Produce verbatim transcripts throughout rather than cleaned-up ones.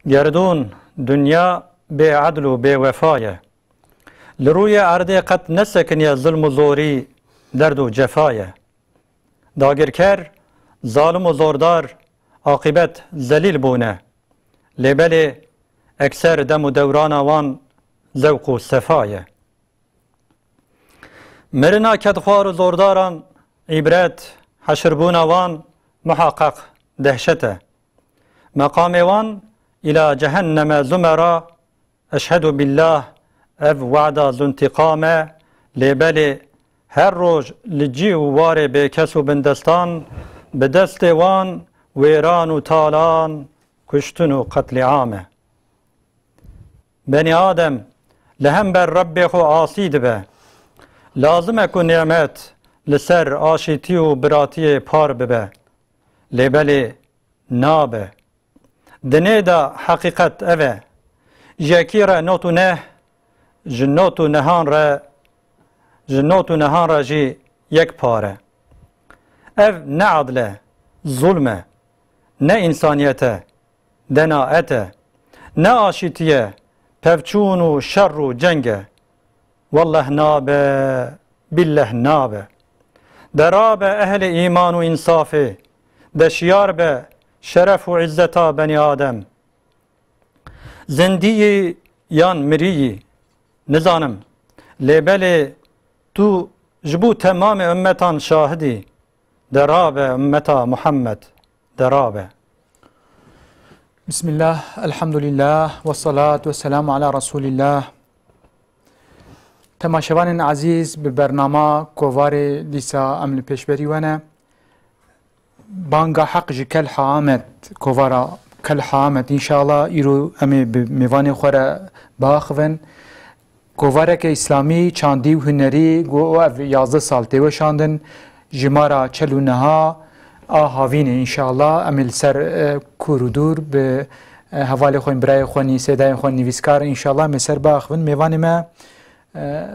Gerdûn, dinya bê edl û bê wefa ye. Li rûyê erdê qet nesekiniye zulm û zorî, derd û cefa ye. Dagirker, zalim û zordar aqîbet zelîl bûne. Lê belê ekser dem û dewrana wan zewq û sefa ye. Mirina kedxwar û zordaran îbret, heşirbûna wan muheqeq dehşet e. Meqamê wan îla cehenneme zumera, eşhedû billah, ev wada zuntiqam e, lê belê her roj li cî û warê bêkes û bindestan bi destê wan wêran û talan, kuştin û qetlîam e. Benî Adem li hember Rebbê xwe asî dibe. Lazim e ku nîmet li ser aşîtî û biratiyê par bibe. Lê belê nabe. Dinê de heqîqet ev e. Ji yekî re not û neh, ji not û nehan re, ji not û nehan re jî yek par e. Ev ne edl e, zulm e, ne însaniyet e, denaet e, ne aşîtî ye, pevçûn û şer û ceng e. Welleh nabe, billeh nabe. De rabe ehlê îman û însafê, de şiyar be şeref û îzzeta benî Adem. Zindî yî yan mirî yî, nizanim. Lê belê tu ji bo temamê ummetan şahid î. De rabe ummeta Muhammed, de rabe. Bismillah, elhamdülillah, ve salatu ve selamu ala Resulillah. Temaşevanên ezîz, bi bernama Kovarê dîsa em li pêşberî we ne. Banga Heq ji Kel Hamed, kovara Kel Hamed, înşallah îro em ê bi mêvanê xwe re biaxivin. Kovareke îslamî, çandî û hunerî, ku ev yazdeh sal tê weşandin, jimara çel û neha a havînê, înşallah. Em ê li ser, e, kûr û dûr bi, e, hevalê xwe, birayê xwe, nî-, sêdayê xwe nivîskar, înşallah, em ê ser biaxivin. Mêvanê me, e,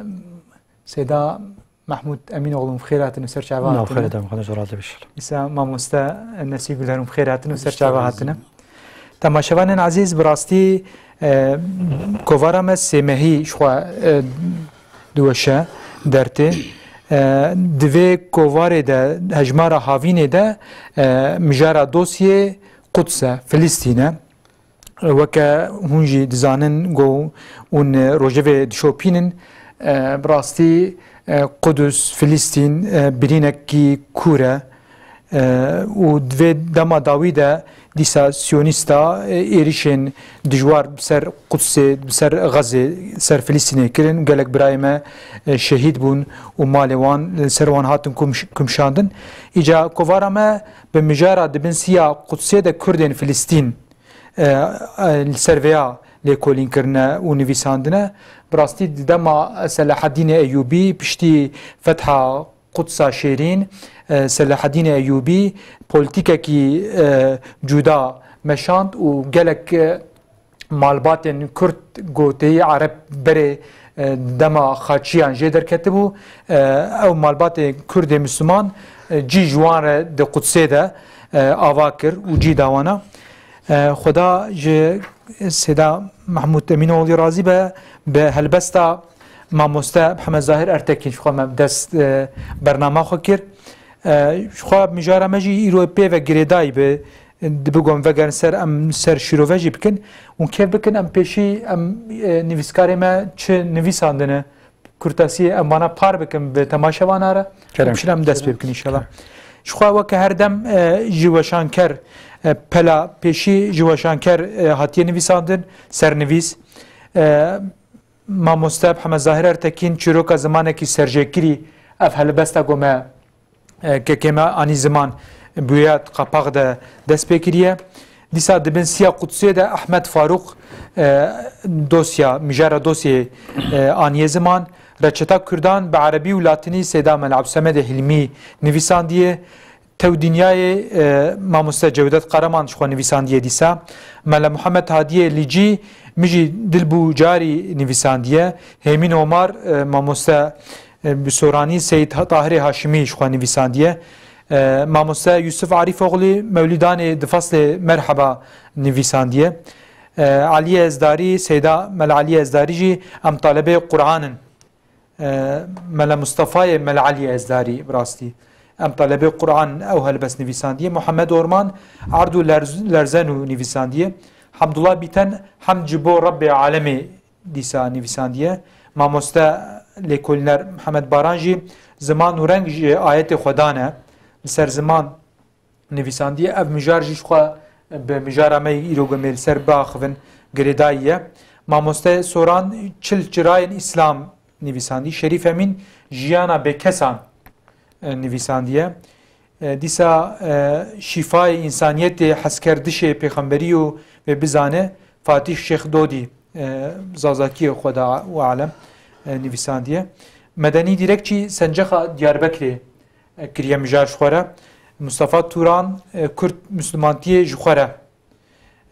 Sêda Mehmûd Emînoğlu, bi xêr hatin û ser çava hatine. Nav xêr edem, Xwedê ji razî be. Îsa mamoste Nesî Guler, bi xêr hatin û ser çava hatine. Temaşevanên ezîz, bi rastî, e, kovara me sêmehî ji xwe, e, diweşe, dertê. E, di vê kovarê de, hejmara havînê de, e, mijara dosyê Quds e, Filistîn e. Weke hûn jî dizanin, ku hûn rojevê dişopînin, e, bi rastî, e, Qudus, Filistîn, e, birînekî kûr e, e, û di vê dema dawî de dîsa siyonîsta, e, êrişên dijwar bi ser Qudsê, bi ser Xezê, ser Filistînê kirin. Gelek birayê me, e, şehîd bûn û malê wan, li ser wan hatin kumş-, kumşandin. Îca kovara me bi mijara dibin siya Qudsê de Kurdên Filistîn e, e, li ser vêya lêkolîn kirine û nivîsandine. Bi rastî di dema Selahedînê Eyûbî, piştî fetha Qudsa Şêrîn, e, Selahedînê Eyûbî polîtîkekî, e, cuda meşand û gelek, e, malbatên Kurd ku têyî Ereb berê, e, dema xaçiyan jê derketibû, e, ew malbatê Kurdê Misliman, e, cî ji wan re di Qudsê de, e, ava kir û cî da wana. E, Xweda ji Sêda Mehmûd Emînoğlî razî be, bi helbesta mamoste Mihemed Zahir Ertekîn ji xwe me bi dest, e, bernama xwe kir. E, ji xwe mijara me jî îro pê ve girêdayî bi, dibe ku em vegerin ser, em ser şîrove jî bikin. Hûn kêf bikin, em pêşî, em, e, nivîskarê me çi nivîsandine, kurtasiyê em vana par bikin bi temaşevana re. Kerem. Piştre em dest pê bikin înşallah. Ji xwe weke her dem, e, ji weşanker, e, pela pêşî ji weşanker, e, hatiye nivîsandin, sernivîs. E, Mamoste Mihemed Zahir Ertekîn çîroka zimanekî serjêkirî ev helbesta ku me, e, kekê me anî ziman, bi wê ya qapax de dest pê kiriye. Dîsa di bin siya Qudsê de Ehmed Farûq, e, dosya, mijara dosyê, e, aniye ziman. Reçeta Kurdan bi erebî û latinî Sêda Mela Ebdulsemedê Hilmî nivîsandiye. Tew Dinyayê, e, mamoste Cewdet Karaman ji xwe nivîsandiye dîsa. Mela Muhammed Hadiyê Lîcî, Min jî Dil bû carî nivîsandiye. Hêmîn Omar, e, mamoste, e, bi soranî Seyîd Ha-, Tahirê Haşimî ji xwe nivîsandiye. E, mamoste Yusuf Arîfoğlu Mewlîdanê di feslê Merheba nivîsandiye. E, Eliyê Ezdarî, Seyda Mela Eliyê Ezdarî jî em talebê Quran in. E, Mela Mustafayê Mela Eliyê Ezdarî bi rastî. Em talebê Quran in, ew helbest nivîsandiye. Muhammed Orman Erd û Lerz-, Lerzenû nivîsandiye. Hamdullah Bîten Hemd ji bo Rebbê Alemê dîsa nivîsandiye. Mamoste lêkolîner Mihemed Baran jî Ziman û Reng ji Ayetê Xwedan e. Li ser ziman nivîsandiye. Ev mijar jî ji xwe bi mijara me yê îro ku em ê li ser biaxivin girêdayî ye. Mamoste Soran Çil Çirayên Îslam nivîsandî. Şerîf Emîn Jiyana Bêkesan, e, nivîsandiye. E, dîsa, e, Şîfayê Însaniyetê Hezkerdişê Pêxemberî û Vê Bizane Fatîh Şêx Dodî, e, Zazakiyê xwe da û alem, e, nivîsandiye. Medenî Dîrekçî Sencexa Diyarbekirê e, kiriye mijar ji xwe re. Mustafa Turan, e, Kurd Mislimantiyê ji xwe re,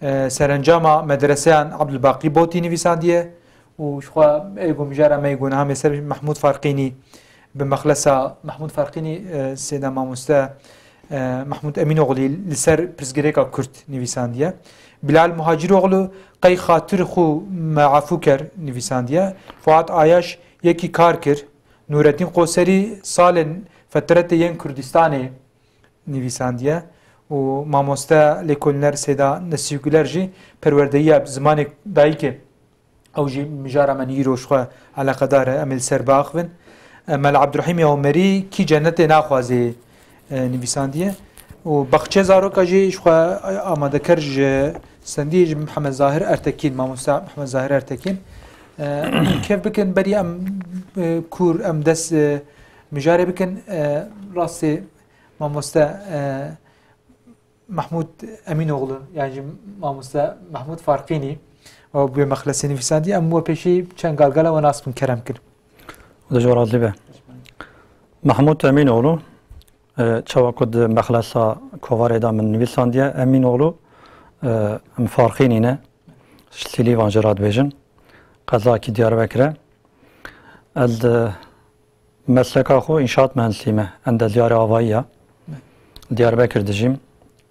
e, serencama medreseyan Abdulbaqî Botî nivîsandiye û ji xwe ê ku mijara me yê ku niha me ser Mehmûd Farqînî bi mexlesa Mehmûd Farqînî, e, Seyda Mamoste, e, Mehmûd Emînoglî li ser pirsgirêka Kurd nivîsandiye. Bilal Muhacîroglu Qey xatir xwe me afû ker nivîsandiye. Fuat Ayaş Yekî Kar Kir, Nûreddîn Qoserî Salên Fetretê yên Kurdistanê nivîsandiye û mamoste lêkolîner Seyda Nesîh Guler jî perwerdehiya bi zimanê dayikê, ew jî mijara me îro ji xwe eleqedar e, em ê li ser biaxivin. E, Mela Ebdurehîmê Omerî Kî Cennetê Naxwazê, e, nivîsandiye. Û Baxçe Zaroka jî ji xwe amadeker ji stendiyê ji Mihemed Zahir Ertekîn, mamoste Mihemed Zahir Ertekîn. E, em kêf bikin berî em, e, kûr em dest, e, mijarê bikin. E, rastê mamoste, e, Mehmûd Emînoğlu, yan jî mamoste Mehmûd Farqînî, ew bi wê mexlesê nivîsandî. Em we pêşî çend galgala we nas bikin, kerem kin. Xwedê ji we razî be. Mehmûd Emînoğlu, e, çawa ku di mexlesa kovarê de min nivîsandiye, Emînoğlu, e, em Farqînî ne, ji Silîvan jî re dibêjin, qezakî Diyarbekir e. Ez di mesleka xwe înşaat mühendisliği me, endezyarê avayî ya. Diyarbekir dijîm.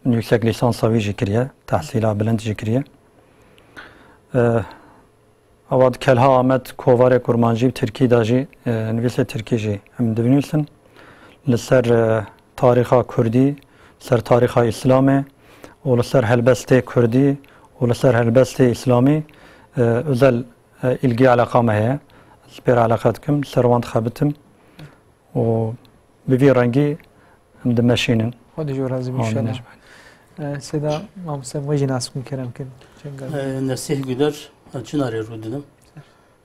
Yüksek lisansa wî jî kiriye, tehsîla bilind jî kiriye. E, Ewa di Kelha Amed kovarê kurmancî bi tirkî de jî, e, nivîsê tirkî jî em dinivîsin. Li ser, e, tarîxa kurdî, li ser tarîxa îslamê û li ser helbestê kurdî û li ser helbestê îslamî, e, özel, e, ilgi eleqa me heye. Ez pê re eleqe dikim, li ser wan dixebitim. û bi vî rengî em dimeşînin. Xwedê ji we razî be, Amin, înşallah. Ecmaîn. E, Seyda mamoste, em we jî nas bikin, kerem kin. Çend gal? E, Nesîh Guler, ez Çinarê rû didim.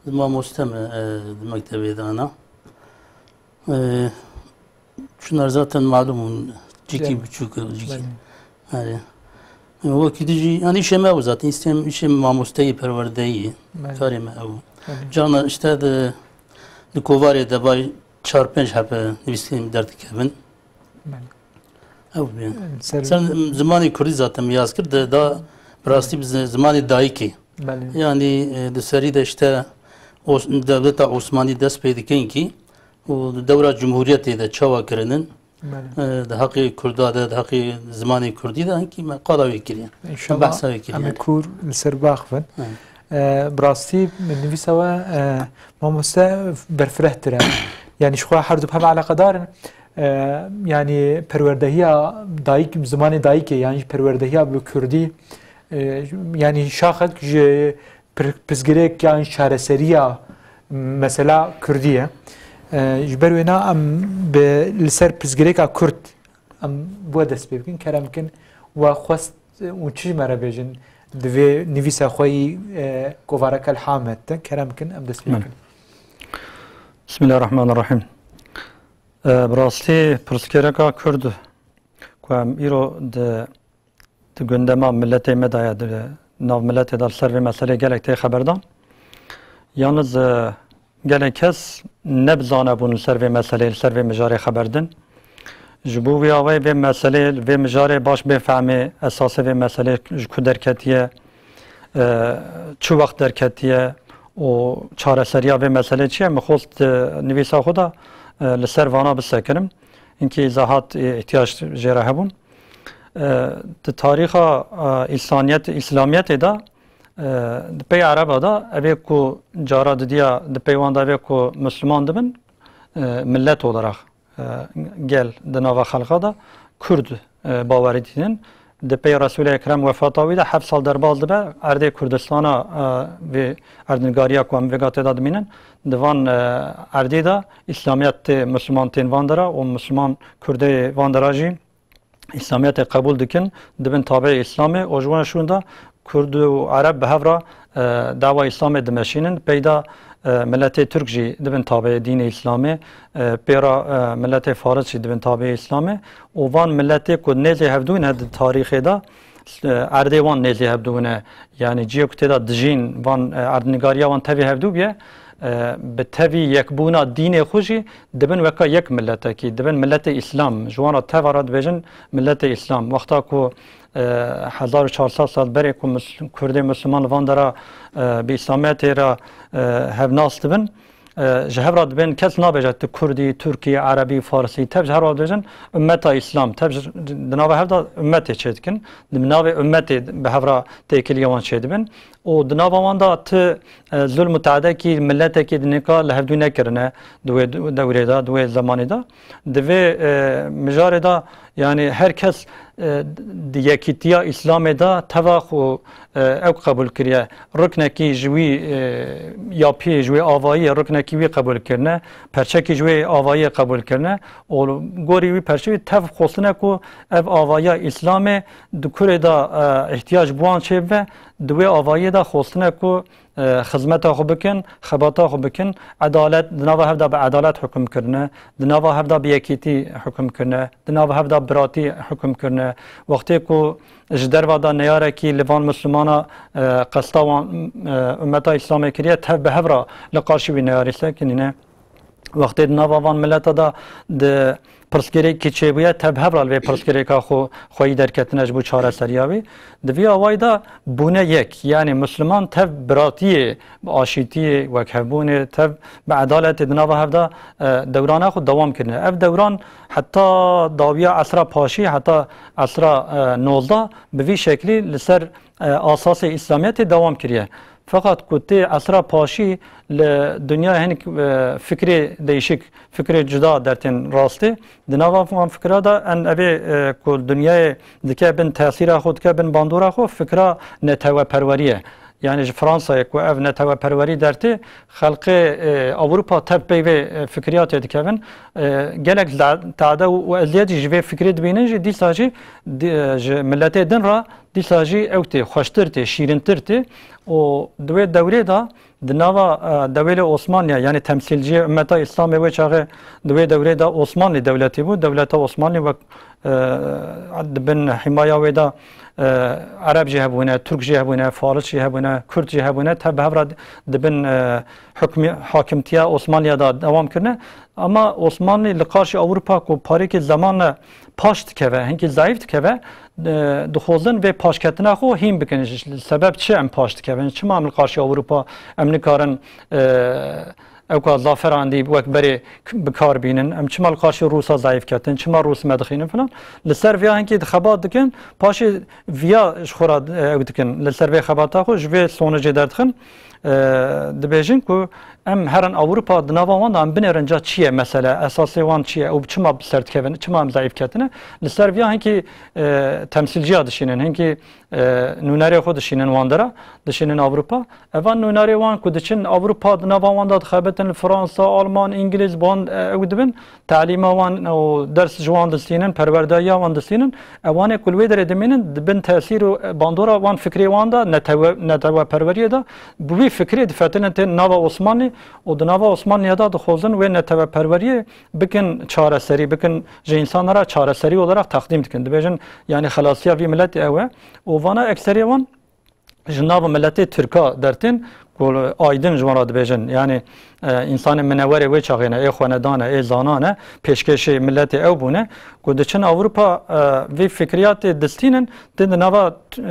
Mamoste me, e, di mektebê de ana. E, Çinar zaten malum bûn, cîkî Cem. Biçûk, cîkî. Belê. Erê. Wekî dijî, yani, îşê me ew zaten, îstêm îşê mamosteyî, perwerdeyî, Belê. Karê me ew. Belê. Carna işte di, di kovarê de bay çar pênc hebe nivîskî derdikevin. Belê. Ew bî. Ser Sen zimanê kurdî zaten miyaz kir, de da bi rastî bi zi-, zimanê dayikê. Belê. Yani, e, di serî de işte Os-, dewleta Osmanî dest pê dikin kî û di dewra Cumhuriyetê de çawa kirinin, Belê. E, di heqê Kurda de, di heqê zimanê Kurdî de hinkî me qala wê kiriye. Înşallah Behsa wê kiriye. Em ê kûr li ser biaxivin. Hı. E, bi rastî min nivîsa we, e, mamoste berfirehtir e. Yani ji xwe her du bi hev eleqedar in. E, yani perwerdehiya dayik, zimanê dayikê, yani jî perwerdehiya bi Kurdî, e, yani şaxek ji pir-, pirsgirêk yan çareseriya mesela Kurdî ye. E, ji ber wêna em bi, li ser pirsgirêka Kurd em bi we dest pê bikin. Kerem kin, we xwest û çi ji me re bêjin di vê nivîsa xwe yî, e, kovara Kelha Amed de? Kerem kin, em dest pê Min. Bikin. Bismillahirrahmanirrahim. E, bi rastî pirsgirêka Kurd ku em îro di di gundema miletê me de ye, di nav miletê de li ser vê meselê gelek tê xeberdan. Yalnız, e, gelek kes ne bi zane bûn li ser vê meselê, li ser vê mijarê xeber din. Ji bo wî awayê vê meselê, vê mijarê baş bê fehmê, esasê vê meselê ji ku derketiye, e, çi wext derketiye û çareseriya vê meselê çi ye? Min xwest, e, nivîsa xwe de, e, li ser vana bisekinim. Hinkî îzahat, e, îhtiyac jê re hebûn. E, di tarîxa, e, însaniyet, îslamiyetê de E, Di pey Ereba de evê ku cara didiya di pey wan de evê ku Misliman dibin, e, millet olarak, e, gel di nava xelqa de Kurd, e, bawerî dînin. Di pey Resûlê Ekrem wefata wî de heft sal derbas dibe erdê Kurdistana, e, vê erdnigariya ku em vêga tê de dimînin. Di van, e, erdê de Îslamiyet tê, Misliman tên van dera û Misliman Kurdê van dera jî Îslamiyetê qebûl dikin, dibin tabiê Îslamê û ji wan şûn de Kurd û Ereb bi hev re, e, dawa Îslamê dimeşînin. Peyda, e, miletê Tirk jî dibin tabiê dînê Îslamê, e, pê re, e, miletê Faris jî dibin tabiê Îslamê û van miletê ku nêzê hevdû ne di tarîxê de, e, erdê wan nêzê hevdû ne. Yanî ciyê ku tê de dijîn van, e, erdnigariya wan tevî hevdû bûye, e, bi tevî yekbûna dînê xwe jî dibin weka yek miletekî, dibin miletê Îslam. Ji wan re teva re dibêjin miletê Îslam. Wexta ku, e, hezar û çar sed sal berê ku mis-, Kurdê Misliman li van dera, e, bi Îslamiyetê re, e, hevnas dibin, e, ji hev re dibên kes nabêje tu Kurdî, Tirkî, Erebî, Farsî. Tev ji hev re dibêjin ummeta Îslam. Tev ji, di nava hev de ummetê çêdikin. Di navê ummetê bi hev re têkiliya wan çêdibin. Û di nava wan de ti, e, zulm û teadekî miletekî di nika li hevdû nekirine di wê dewrê de, di wê zemanê de. Di vê, e, mijarê de, yanî her kes, e, di yekîtiya Îslamê de teva xwe, e, ew qebûl kiriye. Riknekî ji wî, e, yapiyê, ji wê avayiyê riknekî wî qebûl kirine, perçekî ji wê avayiyê qebûl kirine û gorî wî perçe wî tev xwestine ku ev avayiya Îslamê di kurê de, e, îhtiyac bi wan çêbibe, di wê avayiyê de xwestine ku, e, xizmeta xwe bikin, xebata xwe bikin, edalet, di nava hev de bi edalet hukum kirine, di nava hev de bi yekîtî hukum kirine, di nava hev de biratî hukum kirine. Wextê ku ji derva de neyarekî li van Mislimana, e, qesta wan, e, ummeta Îslamê kiriye, tev bi hev re li qarşî wî neyarî sekinîne. Wextê di nava van mileta de di pirsgirêkî çêbûye, tev hev re li vê pirsgirêka xwe, xweyî derketine ji bo çareseriya wî. Di vî awayî de bûne yek, yanî Misliman tev biratiyê, bi aşîtiyê, wekhevbûnê, tev bi edaletê di nava hev de, e, dewrana xwe dewam kirine. Ev dewran heta dawiya esra paşî, heta esra, e, nozdeh bi vî şeklî li ser, e, asasê Îslamiyetê dewam kiriye. Feqet ku tê esra paşî li dinyayê hinek, e, fikrê değişik, fikrê cuda dertên rastê. Di nava van fikra de en evê, e, ku dinyayê dike bin tesîra xwe, dike bin bandora xwe, fikra neteweperwerî ye. Yanî ji Fransayê ku ev neteweperwerî dertê, xelkê, e, Ewropa tev pey vê, e, fikriyatê dikevin. E, gelek da-, tade û eziyetî ji vê fikrê dibînin jî dîsa jî di-, e, ji miletê din re dîsa jî ew tê xweştir tê, şîrintir tê û di wê dewrê de di nava, e, dewêlê Osmanliya, yanî temsîlciyê ummeta Îslamê wê çaxê di wê dewrê de Osmanlî dewletî bû. Dewleta Osmanlî wek, e, di bin hîmaya wê de, e, Ereb jî hebûne, Tirk jî hebûne, Faris jî hebûne, Kurd jî hebûne, tev bi hev re di bin, e, hukmî-, hakimtiya Osmanliya de dewam kirine. Ama Osmanlî li qarşî Ewropa ku parêkî zeman paş dikeve, hinkî zayîf dikeve, e, dixwazin vê paşketina xwe hîn bikin. Ji, sebeb çi em paş dikevin? Çima em li qarşî Ewropa em nikarin, e, ewka zaferandî wek berê k-, bi kar bînin? Em çima li qarşî Rûsa zayîf ketin? Çima Rûs me dixînin filan? Li ser vêya hinkî xebat dikin, paşê viya ji xwe re, e, ew dikin. Li ser vê xebata xwe ji vê sonicê derdixin, e, dibêjin ku em herin Ewropa di nava wan de em binêrin ca çi ye mesele, esasê wan çi ye û çima bi ser dikevin, çima em zayîf ketine. Li ser viya hinkî, e, temsîlciya dişînin, hinkî, e, nûnerê xwe dişînin wan dera, dişînin Ewropa. Evan nûnerê wan ku diçin Ewropa di nava wan de dixebitin, li Fransa, Alman, Îngilîz, bi wan, e, ew dibin, talîma wan û ders ji wan distînin, perwerdayiya wan distînin. Ewanê ku li wê derê dimînin, di bin tesîr û bandora wan fikrê wan de, netewe-, neteweperweriyê de, bi wî fikrê difetinin tên nava Osmanlî û di nava Osmanliya de dixwazin wê neteweperweriyê bikin çareserî, bikin ji însanlara çareserî olarak teqdîm dikin. Dibêjin, yanî xelasiya vî miletê ew e. Û vana ekserê wan ji nav miletê Tirka dertên ku aydin ji wan re dibêjin. Yanî, e, însanê minewerê wê çaxê ne, ê xwenedan e, ê zanan e, pêşkêşê miletê ew bûne, ku diçin Ewropa, e, vê fikriyatê distînin, tê di nava, e,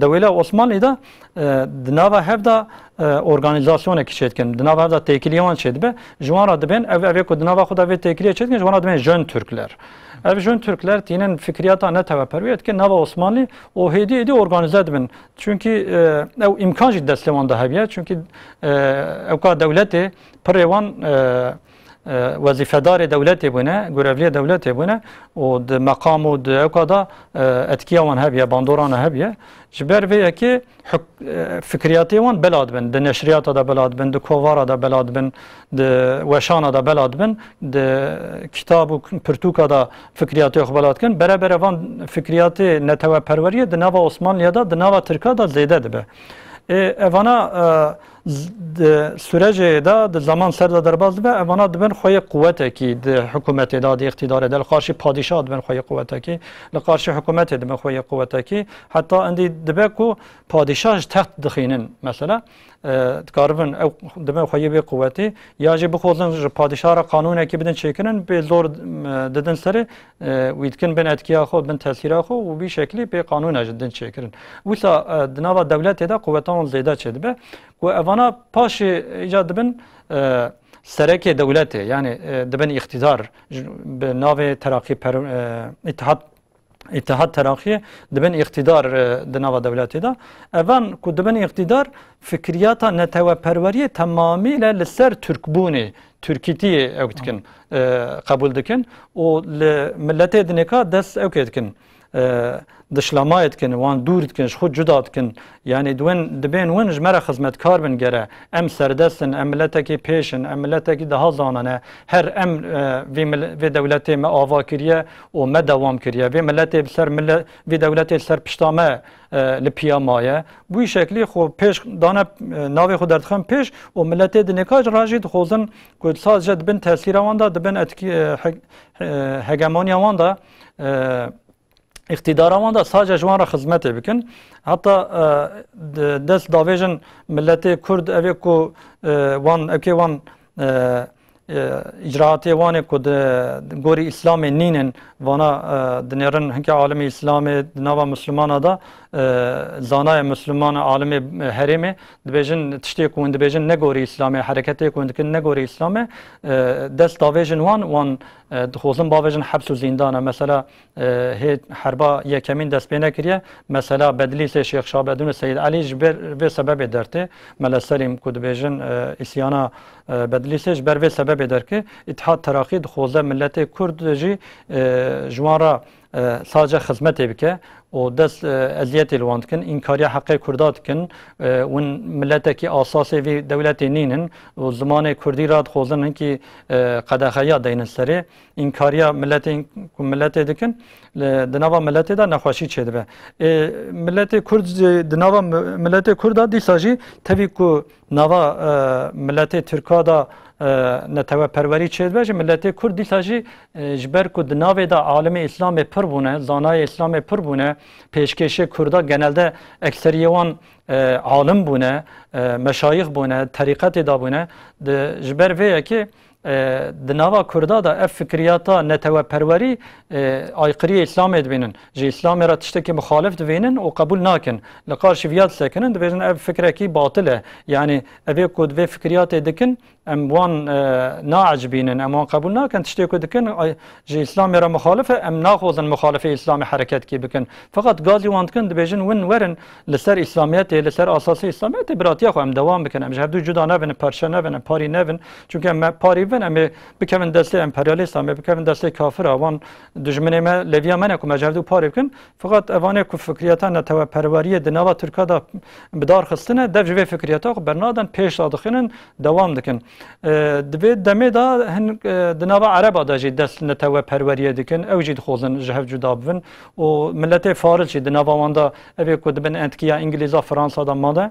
dewêla Osmanlî de, e, di nava hev de, e, organîzasyonekî çêdikin, di nava hev de têkiliyê wan çêdibe, ji wan re dibên, ev, evê ku di nava xwe de vê têkiliyê çêdikin, ji wan re dibên Jön Türkler. Ev jin Türkler tînin fikriyata neteweperwiyê dike nava Osmanlî û hêdî hêdî organize dibin. Çünkü, e, ew îmkan jî destê wan de hebiye. Çünkü, e, ewka dewletê pirê wan, e, e, wezîfedarê dewletê bûne, görevliyê dewletê bûne û di meqam û di ewka da, e, etkiya wan hebiye, bandorana hebiye. Ji ber vê yekê huk-, e, fikriyatê wan bela dibin, di neşriyata da bela dibin, di kovara da bela dibin, di weşana da bela dibin, di kitab û pirtûka da fikriyatê xwe bela dikin. Bere bere van fikriyatê neteweperweriyê di nava Osmanliya da, di nava Tirka da zêde dibe. Ê, evana, e, z-, di sürecê de, di zaman ser de derbas dibe, evana dibin xwe yê quwetekî di hikûmetê de, di îqtîdarê de, li qarşî padîşah dibin xwe yê quwetekî, li qarşî hikûmetê dibin xwe yê quwetekî. Heta endî dibe ku padîşah ji text dixînin, mesela, e, dikaribin ew dibin xwe yê bê quwetî, ya jî bixwazin ji padîşah re qanûnekî bidin çêkirin, bê zor, e, didin serê, e, wî dikin bin etkiya xwe, bin tesîra xwe û vî şeklî bê qanûne ji din çêkirin. Wisa, e, di nava dewletê de quweta wan zêde çêdibe. Ku evana paşê îca dibin, e, serekê dewletê, yani, e, dibin îqtîdar, ji, bi navê Teraqî per-, e, Îtihat, Îtihat Teraqî dibin îqtîdar, e, di nava dewletê de. Evan ku dibin îqtîdar, fikriyata neteweperweriyê temamîle li ser Tirkbûnê, Tirkîtiyê ew dikin, e, qebûl dikin û li miletê dinêka dest ew kê dikin, e, dişlamayê dikin, wan dûr dikin, ji xwe cuda dikin. Yani di win, dibên win ji me re xizmetkar bin gere. Em serdest in, em miletekî pêş in, em miletekî daha zana ne. Her em, e, vê mil-, vê dewletê me ava kiriye û me dewam kiriye. Vê miletê bi ser mile-, vê dewletê li ser pişta me, e, li piya maye. Bu şeklî xwe pêş dane, e, navê xwe derdixin pêş û miletê dinêka ji re jî dixwazin ku sadece dibin tesîra wan de, dibin etkî, e, he-, e, hegemoniya wan de, e, îqtîdara wan de sadece ji wan re xizmetê bikin. Heta, e, de-, dest davêjin miletê Kurd, evê ku, e, wan, evkê wan, e, e, îcraatê wan ê ku di, di gorî Îslamê nînin, vana, e, dinêrin hinkê alimê Îslamê di nava Mislimana de, e, zanayê Misliman, alimê, e, herêmê, dibêjin tiştê ku hûn dibêjin ne gorî Îslamê, hereketê ku hûn dikin ne gorî Îslamê, e, dest davêjin wan, wan, e, dixwazin bavêjin heps û zîndana. Mesela, e, hê herba yekemîn dest pê nekiriye. Mesela Bedlîsê Şêx Şabedûn û Seyîd Elî ji ber vê sebebê dertê. Mele Selîm ku dibêjin, e, îsyana, e, Bedlîsê ji ber vê sebebê derkê. Îtihat Teraqî dixwaze miletê Kurd jî, e, ji wan re, e, sadece xizmetê bike û dest, e, eziyetê li wan dikin. Înkariya heqê Kurda dikin. E, win miletekî asasê vî dewletê nînin û zimanê Kurdî re dixwazin hinkî, e, qedexeya deynin serê. Înkariya miletê, ku miletê dikin, li, di nava miletê de nexweşî çêdibe. Ê, miletê Kurd jî, di nava mi-, miletê Kurd de dîsa jî tevî ku nava, e, miletê Tirka de, e, neteweperwerî çêdibe, ji miletê Kurd dîsa jî, e, ji ber ku di navê de alimê Îslamê pir bûne, zanayê Îslamê pir bûne, pêşkêşê Kurda genelde ekseriyê wan, e, alim bûne, e, meşayix bûne, terîqetê de bûne. Di, ji ber vê yekê, e, di nava Kurda de ev fikriyata neteweperwerî, e, aykiriyê Îslamê dibînin. Ji Îslamê re tiştekî muxalif dibînin û qebûl nakin. Li qarşî viya disekinin, dibêjin ev fikrekî batil e. Yani evê ku di vê fikriyatê dikin, em wan, e, naecibînin, em wan qebûl nakin. Tiştê ku dikin, ay, ji Îslamê re muxalif e, em naxwazin muxalifê Îslamê hereketkî bikin. Feqet gazî wan dikin, dibêjin win werin li ser Îslamiyetê, li ser asasê Îslamiyetê biratiya xwe em dewam bikin. Em ji hevdû cuda nebin, parçe nebin, em parî nebin. Çunke em parî bin, em ê bikevin destê emperyalîsta, em ê bikevin destê kafira, wan dijminê me, lêviya me ne ku me ji hevdû parê bikin. Feqet evanê ku fikriyeta neteweperweriyê di nava Tirka de bi dar xistine, dev ji vê fikriyeta xwe bernadin, pêş de dixînin, dewam dikin. E, di vê demê de hin, e, di nava Ereba de jî dest neteweperweriyê dikin, ew jî dixwazin ji hev cuda bibin û miletê Faris jî di nava wan de, evê ku dibin etkiya Îngilîza, Fransa de made,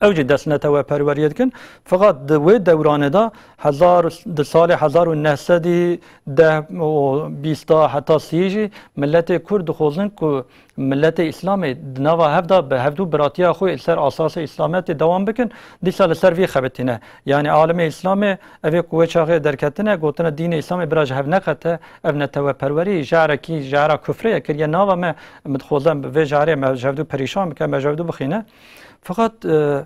ew jî dest neteweperweriyê dikin. Feqet di wê dewranê de hezar, di salê hezar û neh sedî deh û bîst heta sî jî miletê Kurd dixwazin ku miletê Îslamê di nava hev de bi hevdû biratiya xwe li ser asasê Îslamiyetê dewam bikin, dîsa li ser vî xebitîne. Yanî alimê Îslamê evê ku wê çaxê derketine, gotine dînê Îslamê bira ji hev neqete, ev neteweperwerî, jarekî, jara kufrê ye, kiriye nava me, min dixwaze bi vê jarê me ji hevdû perîşan bike, me ji hevdû bixîne. Feqet, e,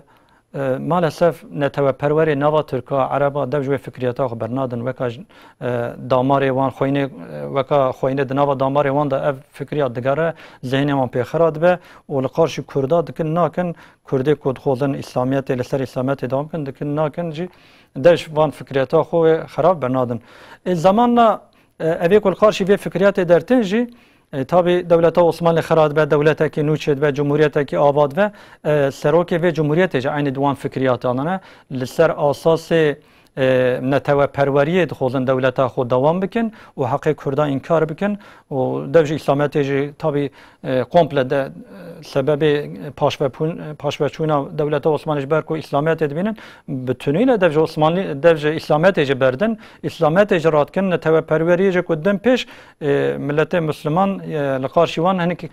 e, maalesef neteweperwerê nava Tirka, Ereba dev ji wê fikriyeta xwe bernadin. Weka ji, e, damarê wan xweyne, e, weka xweyne di nava damarê wan de ev fikriya digere, zihnê wan pê xira dibe û li qarşî Kurda dikin nakin, Kurdê ku dixwazin Îslamiyetê, li ser Îslamiyetê dewam bikin, dikin nakin jî dev ji van fikriyeta xwe wê xerab bernadin. Ê, zamanla, e, evê ku li qarşî vê fikriyetê dertin jî, e, tabî dewleta Osmanlî xira dibe, dewletekî nû çêdibe, cumhuriyetekî ava dibe, e, serokê vê cumhuriyetê jî eynî di wan fikriyatan de ne. Li ser asasê, e, neteweperweriyê dixwazin dewleta xwe dewam bikin û heqê Kurda înkar bikin û dev ji Îslamiyetê jî tabî, e, komple de, e, sebebê paşvepûn-, paşveçûna dewleta Osmanlî ji ber ku Îslamiyetê dibînin, bi tunîle dev ji Osmanlî, dev ji Îslamiyetê jî berdin. Îslamiyetê jî radikin, neteweperweriyê jî ku din pêş, e, miletê Musliman, e, li qarşî wan hinek, e,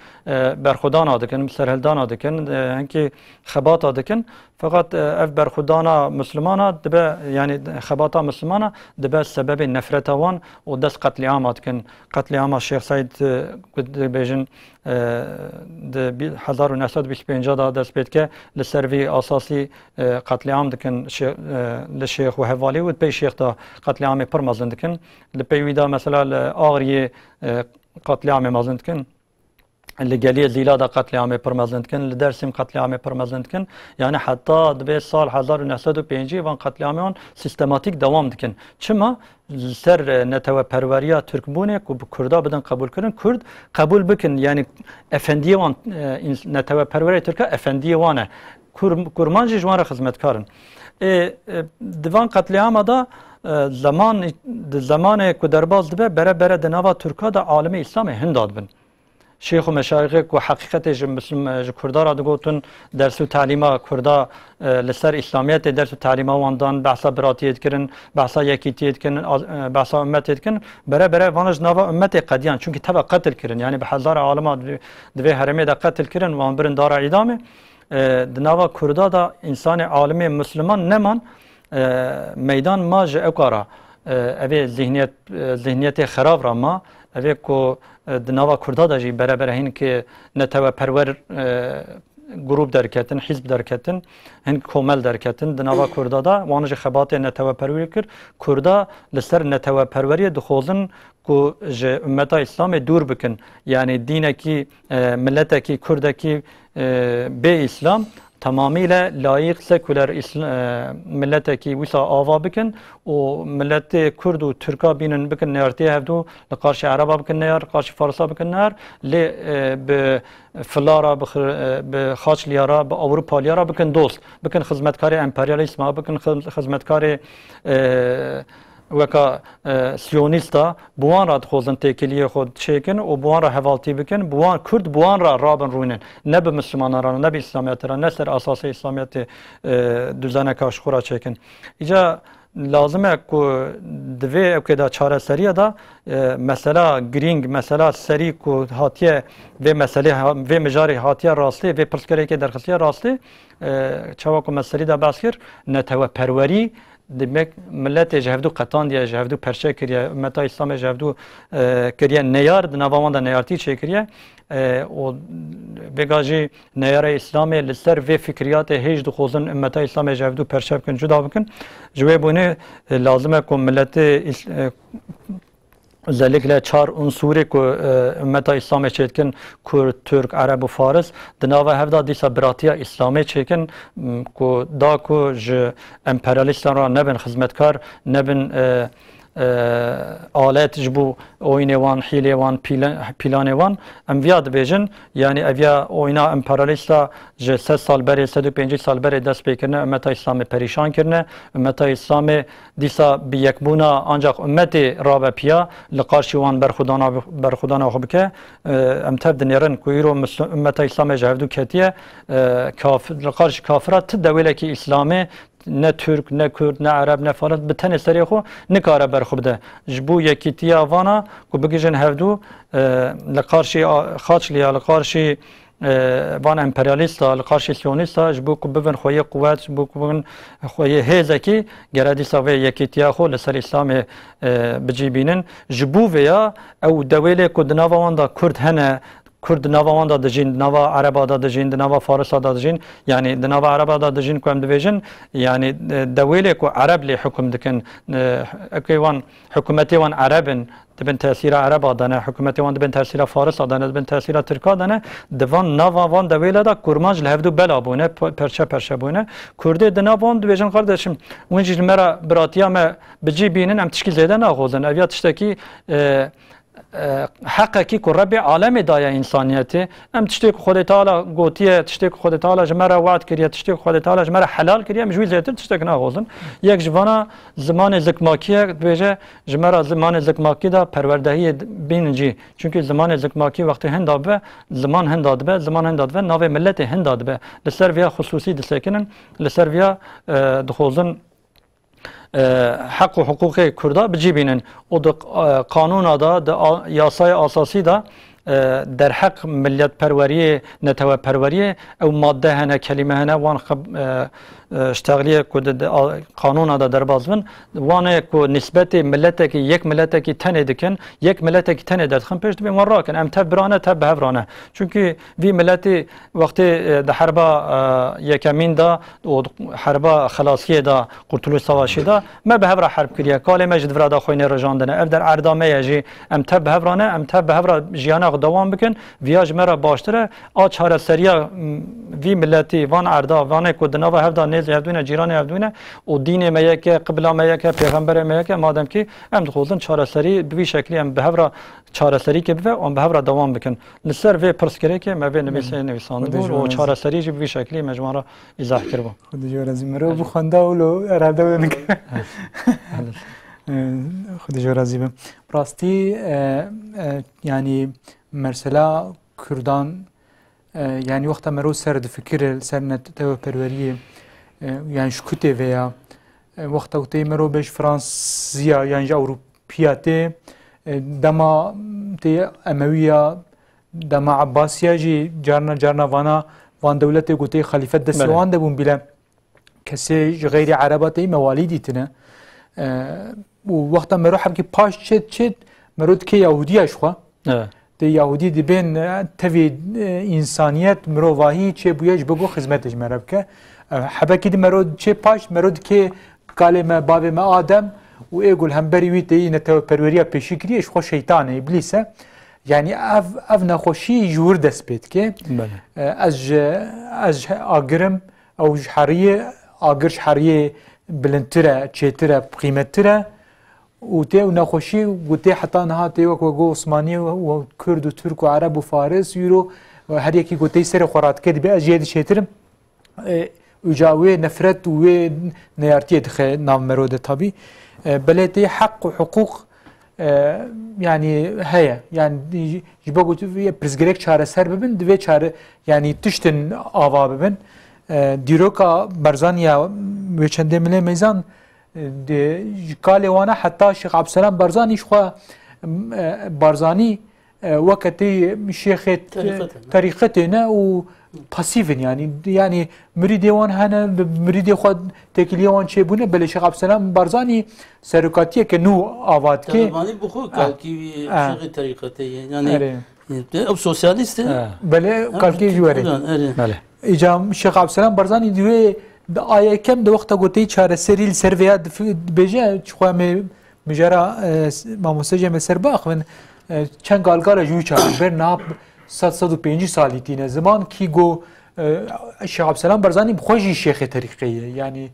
berxwedana dikin, serhildana dikin, e, hinkî xebata dikin. Feqet, e, ev berxwedana Muslimana dibe, yanî xebata Muslimana dibe sebebê nefreta wan û dest qetlîama dikin. Qetlîama Şêx Seîd, e, ku dibêjin, e, di bî-, hezar û neh sed û bîst û pênc de dest pê dike, li ser vî asasî, e, qetlîam dikin şê-, e, li Şêx û hevalî û pey Şêx de qetlîamê pir mezin dikin. Li pey wî de mesela li Axriyê, e, qetlîamê mezin dikin. Li Geliyê Zîla de qetlîamê pir mezin dikin, li Dêrsim qetlîamê pir mezin dikin. Yanî heta dibê sal hezar û neh sed û pêncî van qetlîamê wan sîstematîk dewam dikin. Çima? Li ser, e, neteweperweriya Tirkbûnê ku bi Kurda bidin qebûlkirin, Kurd qebûl bikin, yanî efendiyê wan, e, ins-, neteweperwerê Tirka efendiyê wan e. Kur-, Kurman jî ji wan re xizmetkar in. Ê, e, di van qetlîama de, e, zeman, di zemanê ku derbas dibe, bere bere di nava Tirka de alimê Îslamê hin dadibin. Şêx û meşayixê ku heqîqetê ji Muslim-, ji Kurda re digotin, ders û talîma Kurda, e, li ser Îslamiyetê ders û talîma wan dan, behsa biratiyê dikirin, behsa yekîtiyê dikirin, az-, e, behsa ummetê dikin, bere bere vana ji nava ummetê qediyan. Çunkî teva qetil kirin. Yanî bi hezar alima di, di vê herêmê de qetil kirin, wan birin dara îdamê. E, di nava Kurda de însanê alimê Musliman neman, e, meydan ma ji ewka re, e, evê zihniyet, e, zihniyetê xerab re ma, evê ku, e, di nava Kurda de jî bere bere hinkê neteweperwer, e, grûp derketin, hîzb derketin, hin komel derketin, di nava Kurda de wan jî xebatê neteweperwerî kir. Kurda li ser neteweperweriyê dixwazin ku ji ummeta Îslamê dûr bikin. Yanî dînekî, e, miletekî, Kurdekî, e, bê Îslam, tamamîle layîq, sekuler Îsl-, e, miletekî wisa ava bikin û miletê Kurd û Tirka bînin, bikin neyartiyê hevdû, li qarşî Ereba bikin neyar, li qarşî Farisa bikin neyar, lê, e, bi Fila re, bi xi-, e, bi Xaçliya re, bi Ewropaliya re bikin dost, bikin xizmetkarê emperyalîsma, bikin xi-, xizmetkarê, e, weka, e, siyonîsta, bi wan re dixwazin têkiliyê xwe çêkin û bi wan re hevaltî bikin, bi wan, Kurd bi wan re rabin rûnin. Ne bi Mislimanan re, ne bi Îslamiyetê re, ne ser asasê Îslamiyetê, e, duzaneka ji xwe re çêkin. Îca lazim e ku di vê ewkê de çareseriya de, e, mesela girîng, mesela serî ku hatiye vê meselê ha-, vê mijarê hatiye rastê, vê pirsgirêkê derxistiye rastê, e, çawa ku me serî de behs kir, neteweperwerî, demek miletê ji hevdû qetandiye, ji hevdû perçe kiriye, ummeta Îslamê ji hevdû, e, kiriye neyar, di nava wan de neyartî çêkiriye. E, û vêga jî neyara Îslamê li ser vê fikriyatê hêj dixwazin ummeta Îslamê ji hevdû perçe bikin, cuda bikin. Ji wê bûnê, e, lazim e ku miletê Îs-, e, Özellikle çar unsurê ku, e, ummeta Îslamê çêdikin, Kurd, Tirk, Ereb û Faris, di nava hev de dîsa biratiya Îslamê çêkin, m, ku da ku ji emperyalîstan re nebin xizmetkar, nebin, e, e, alet ji bo oyunê wan, hîlê wan, pîle-, pîlanê wan. Em viya dibêjin, yanî eviya oyuna emperyalîsta ji sed sal berê, sed û pêncî sal berê dest pê kirine, ummeta Îslamê perîşan kirine, ummeta Îslamê dîsa bi yekbûna ancak ummetê rabe piya, li qarşî wan berxwedana, berxwedana xwe bike. E, em tev dinêrin ku îro Misl-, ummeta Îslamê ji hevdû ketiye, e, kaf-, li qarşî kafira ti dewêlekî Îslamê, ne Tirk, ne Kurd, ne Ereb, ne Faris, bi tenê serê xwe nikare berxwe bide. Ji bo yekîtiya vana ku bigihîjin hevdû, e, li qarşî a-, Xaçliya, li qarşî, e, van emperyalîsta, li qarşî siyonîsta, ji bo ku bibin xweyê quwet, ji bo ku bibin xweyê hêzekî, gere dîsa vê yekîtiya xwe li ser Îslamê, e, bi cî bînin. Ji bo vêya ew dewêlê ku di nava wan de Kurd hene, Kurd di nava wan de dijîn, di nava Ereba de dijîn, di nava Farisa de dijîn. Yanî di nava Ereba de dijîn ku em dibêjin, yanî, e, dewêlê ku Ereb lê hukm dikin, e, ekê wan, hikûmetê wan Ereb in, di bin tesîra Ereba de ne, hikûmetê wan di bin tesîra Farisa de ne, di bin tesîra Tirka de ne, di van nava van dewêle de kurmanc li hevdû bela bûne, pe-, perçe perçe bûne. Kurdê di nav wan dibêjin, kardeşim, hûn jî ji me re biratiya me bi cî bînin, em tişkî zêde naxwazin. Ev ya tiştekî, e, e, heqekî ku Rebbê alemê daye însaniyetê. Em tiştê ku Xwedê Teala gotiye, tiştê ku Xwedê Teala ji me re we'd kiriye, tiştê ku Xwedê Teala ji me re helal kiriye, em ji wî zêtir tiştek naxwazin. Yek ji vana zimanê zikmakî ye, dibêje, ji me re zimanê zikmakî de perwerdehiyê bînin cî. Çunkî zimanê zikmakî wextê hinda bibe, ziman hinda dibe, ziman hinda dibe, navê miletê hinda dibe. Li ser vêya xisûsî disekinin, li ser vêya, e, dixwazin e, heq û hiqûqê Kurda bi cî bînin û di, e, qanûna de, di a-, yasaya asasî de, e, derheq milletperweriyê, neteweperweriyê ew madde hene, kelîme hene, wan xeb-, e, e, ştexliyê ku di, di a-, qanûna de derbas bin, wan ê ku nisbetê miletekî, yek miletekî tenê dikin, yek miletekî tenê derdixin pêş, dibên wan rakin. Em tev birane, tev bi hev rane. Çunkî vî miletî wextê, e, di herba, e, yekemîn de û herba xelasiyê de, Kurtuluş Savaşê de me bi hev re herb kiriye. Kalê me ji di vira de xwênê rijandine. Ev der erda me ye jî. Em tev bi hev re ne, em tev bi hev re jiyana xwe dewam bikin. Viya ji me re baştir e. A çareseriya, m, vî miletî, van erda, vanê ku di nava hev de nêzî hevdû ne, cîranê hevdû ne û dînê me yek e, qibla me yek e, pêxemberê me yek e, madem kî em dixwazin çareserî bi vî şeklî em bi hev re çareserîkê bibe û em bi hev re dewam bikin. Li ser vê pirsgirêkê me vê nivîsê nivîsandibû û çareserî jî bi vî şeklî me ji wan re îzah kiribû. Xwedê ji we razî. Mero bi xwenda û lo herhalde wê nike. Xwedê ji we razî be. Rastî, e, e, yanî mesela Kurdan, e, yanî wexta mero ser difikire, ser neteweperweriyê, e, yanî ji ku tê vê ya, e, wexta ku tê mero bê ji Fransiya, yanî ji Ewropiya tê, e, dema tê Emewiya, dema Abbasiya jî carna carna vana, van dewletê ku tê xelîfet destê wan de bûn bîle. Kesê ji xeyrî Ereba tê mewalî dîtine. E, û wexta mero hebkî paş çêt çêt, mero dikê Yahudiya ji xwe. Evet. Tê Yahudî dibên, e, tevî, e, însaniyet, mirovahî çêbûye ji bo ku xizmetê ji me re bike. E, hebekî di mero çê paş, mero dikê kalê me, bavê me Adem û ê ku li hemberî wî tê yî neteweperweriya pêşî kiriye, ji xwe şeytan e, îblîs e. Yanî ev, ev nexweşî ji wir dest pê dike. Belê. E, ez ji, ez ji agir im, ew ji heriyê, agir ji heriyê bilindtir e, çêtir e, qîmettir e. Û tê ew nexweşî ku tê heta niha tê wek, wek Osmanî û Kurd û Tirk û Ereb û Faris, Euro, her yekî ku tê serê xwe radike dibê ez jê dişêtirim. E, uca wê nefret û wê neyartiyê dixe nav mero de tabî. E, belê tê heq û hiqûq, e, yanî heye. Yanî ji, ji bo ku tu vê pirsgirêk çareser bibin, divê çare, yanî tiştin ava bibin. E, dîroka Barzanî ya wê çendê milê meyzan, e, de, ji kalê wana heta Şêx Abdulselam Barzanî ji xwe, e, Barzanî, e, weke tê şêxê t-, terîqetê ne û pasîv in, yanî, yanî mirîdê wan hene, bi mirîdê xwe têkiliyê wan çêbûne, belê Şêx Abdulselam Barzanî serokatiyeke nû ava dike. Talebanî bi xwe kalkî wî şêxê terîqetê ye. Yanî, erê, ew sosyalîst e. Belê, kalkê ji werê. Erê. Belê. Îca Şêx Abdulselam Barzanî di wê, di a yekem de wexta goteyî çareserî li ser vêya difi-, dibêje, çi xwe em ê Mijara, e, s-, mamoste jê me ser biaxivin, e, çend galgala ji wî çaxî ber niha sed, sed û pêncî salî tîne ziman kî go, e, Şêx Abdulselam Barzanî bi xwe jî şêxê terîqê ye. Yanî,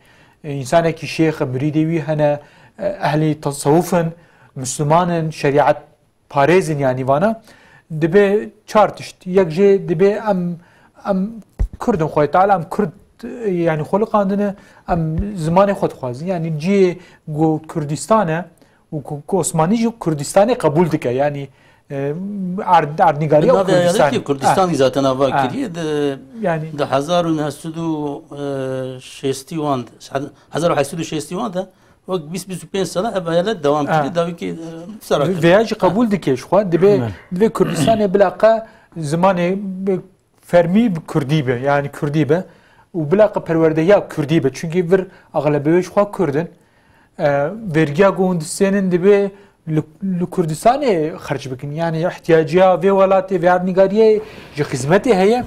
e, însanekî şêx e, mirîdê wî hene, e, ehlî tesewuf in, Misliman in, şerîet parêz in, yanî vana. Dibe çar tişt. Yek jê dibe em, em Kurd in, Xwedê Teala em Kurd, yanî xweliqandine, em zimanê xwe dixwazin. Yanî cihê ku Kurdistan e, û ku, ku Osmanî jî Kurdistanê qebûl dike. Yanî, e, erd-, erdnîgariya Kurdistanê. Bi navê eyaletê Kurdistanî zaten ava kiriye. Di, yanî, di hezar û neh sed û şêstî wan de, hezar û heşt sed û şêstî wan de, wek bîst bîst û pênc sala ev eyalet dewam kiriye. Dawî ki, e, sera kiriye. Vêya jî qebûl dike ji xwe. Dibe, dibe Kurdistanê bila qe zimanê bi fermî bi kurdî be, yanî kurdî be û bila qe perwerdehiya kurdî be. Çunkî vir axlebê wê ji xwe kurd in. E, vergiya ku hûn distênin dibe li, li Kurdistanê xerc bikin. Yani ihtiyaciya vê welatê, vê erdnîgariyê ji xizmetê heye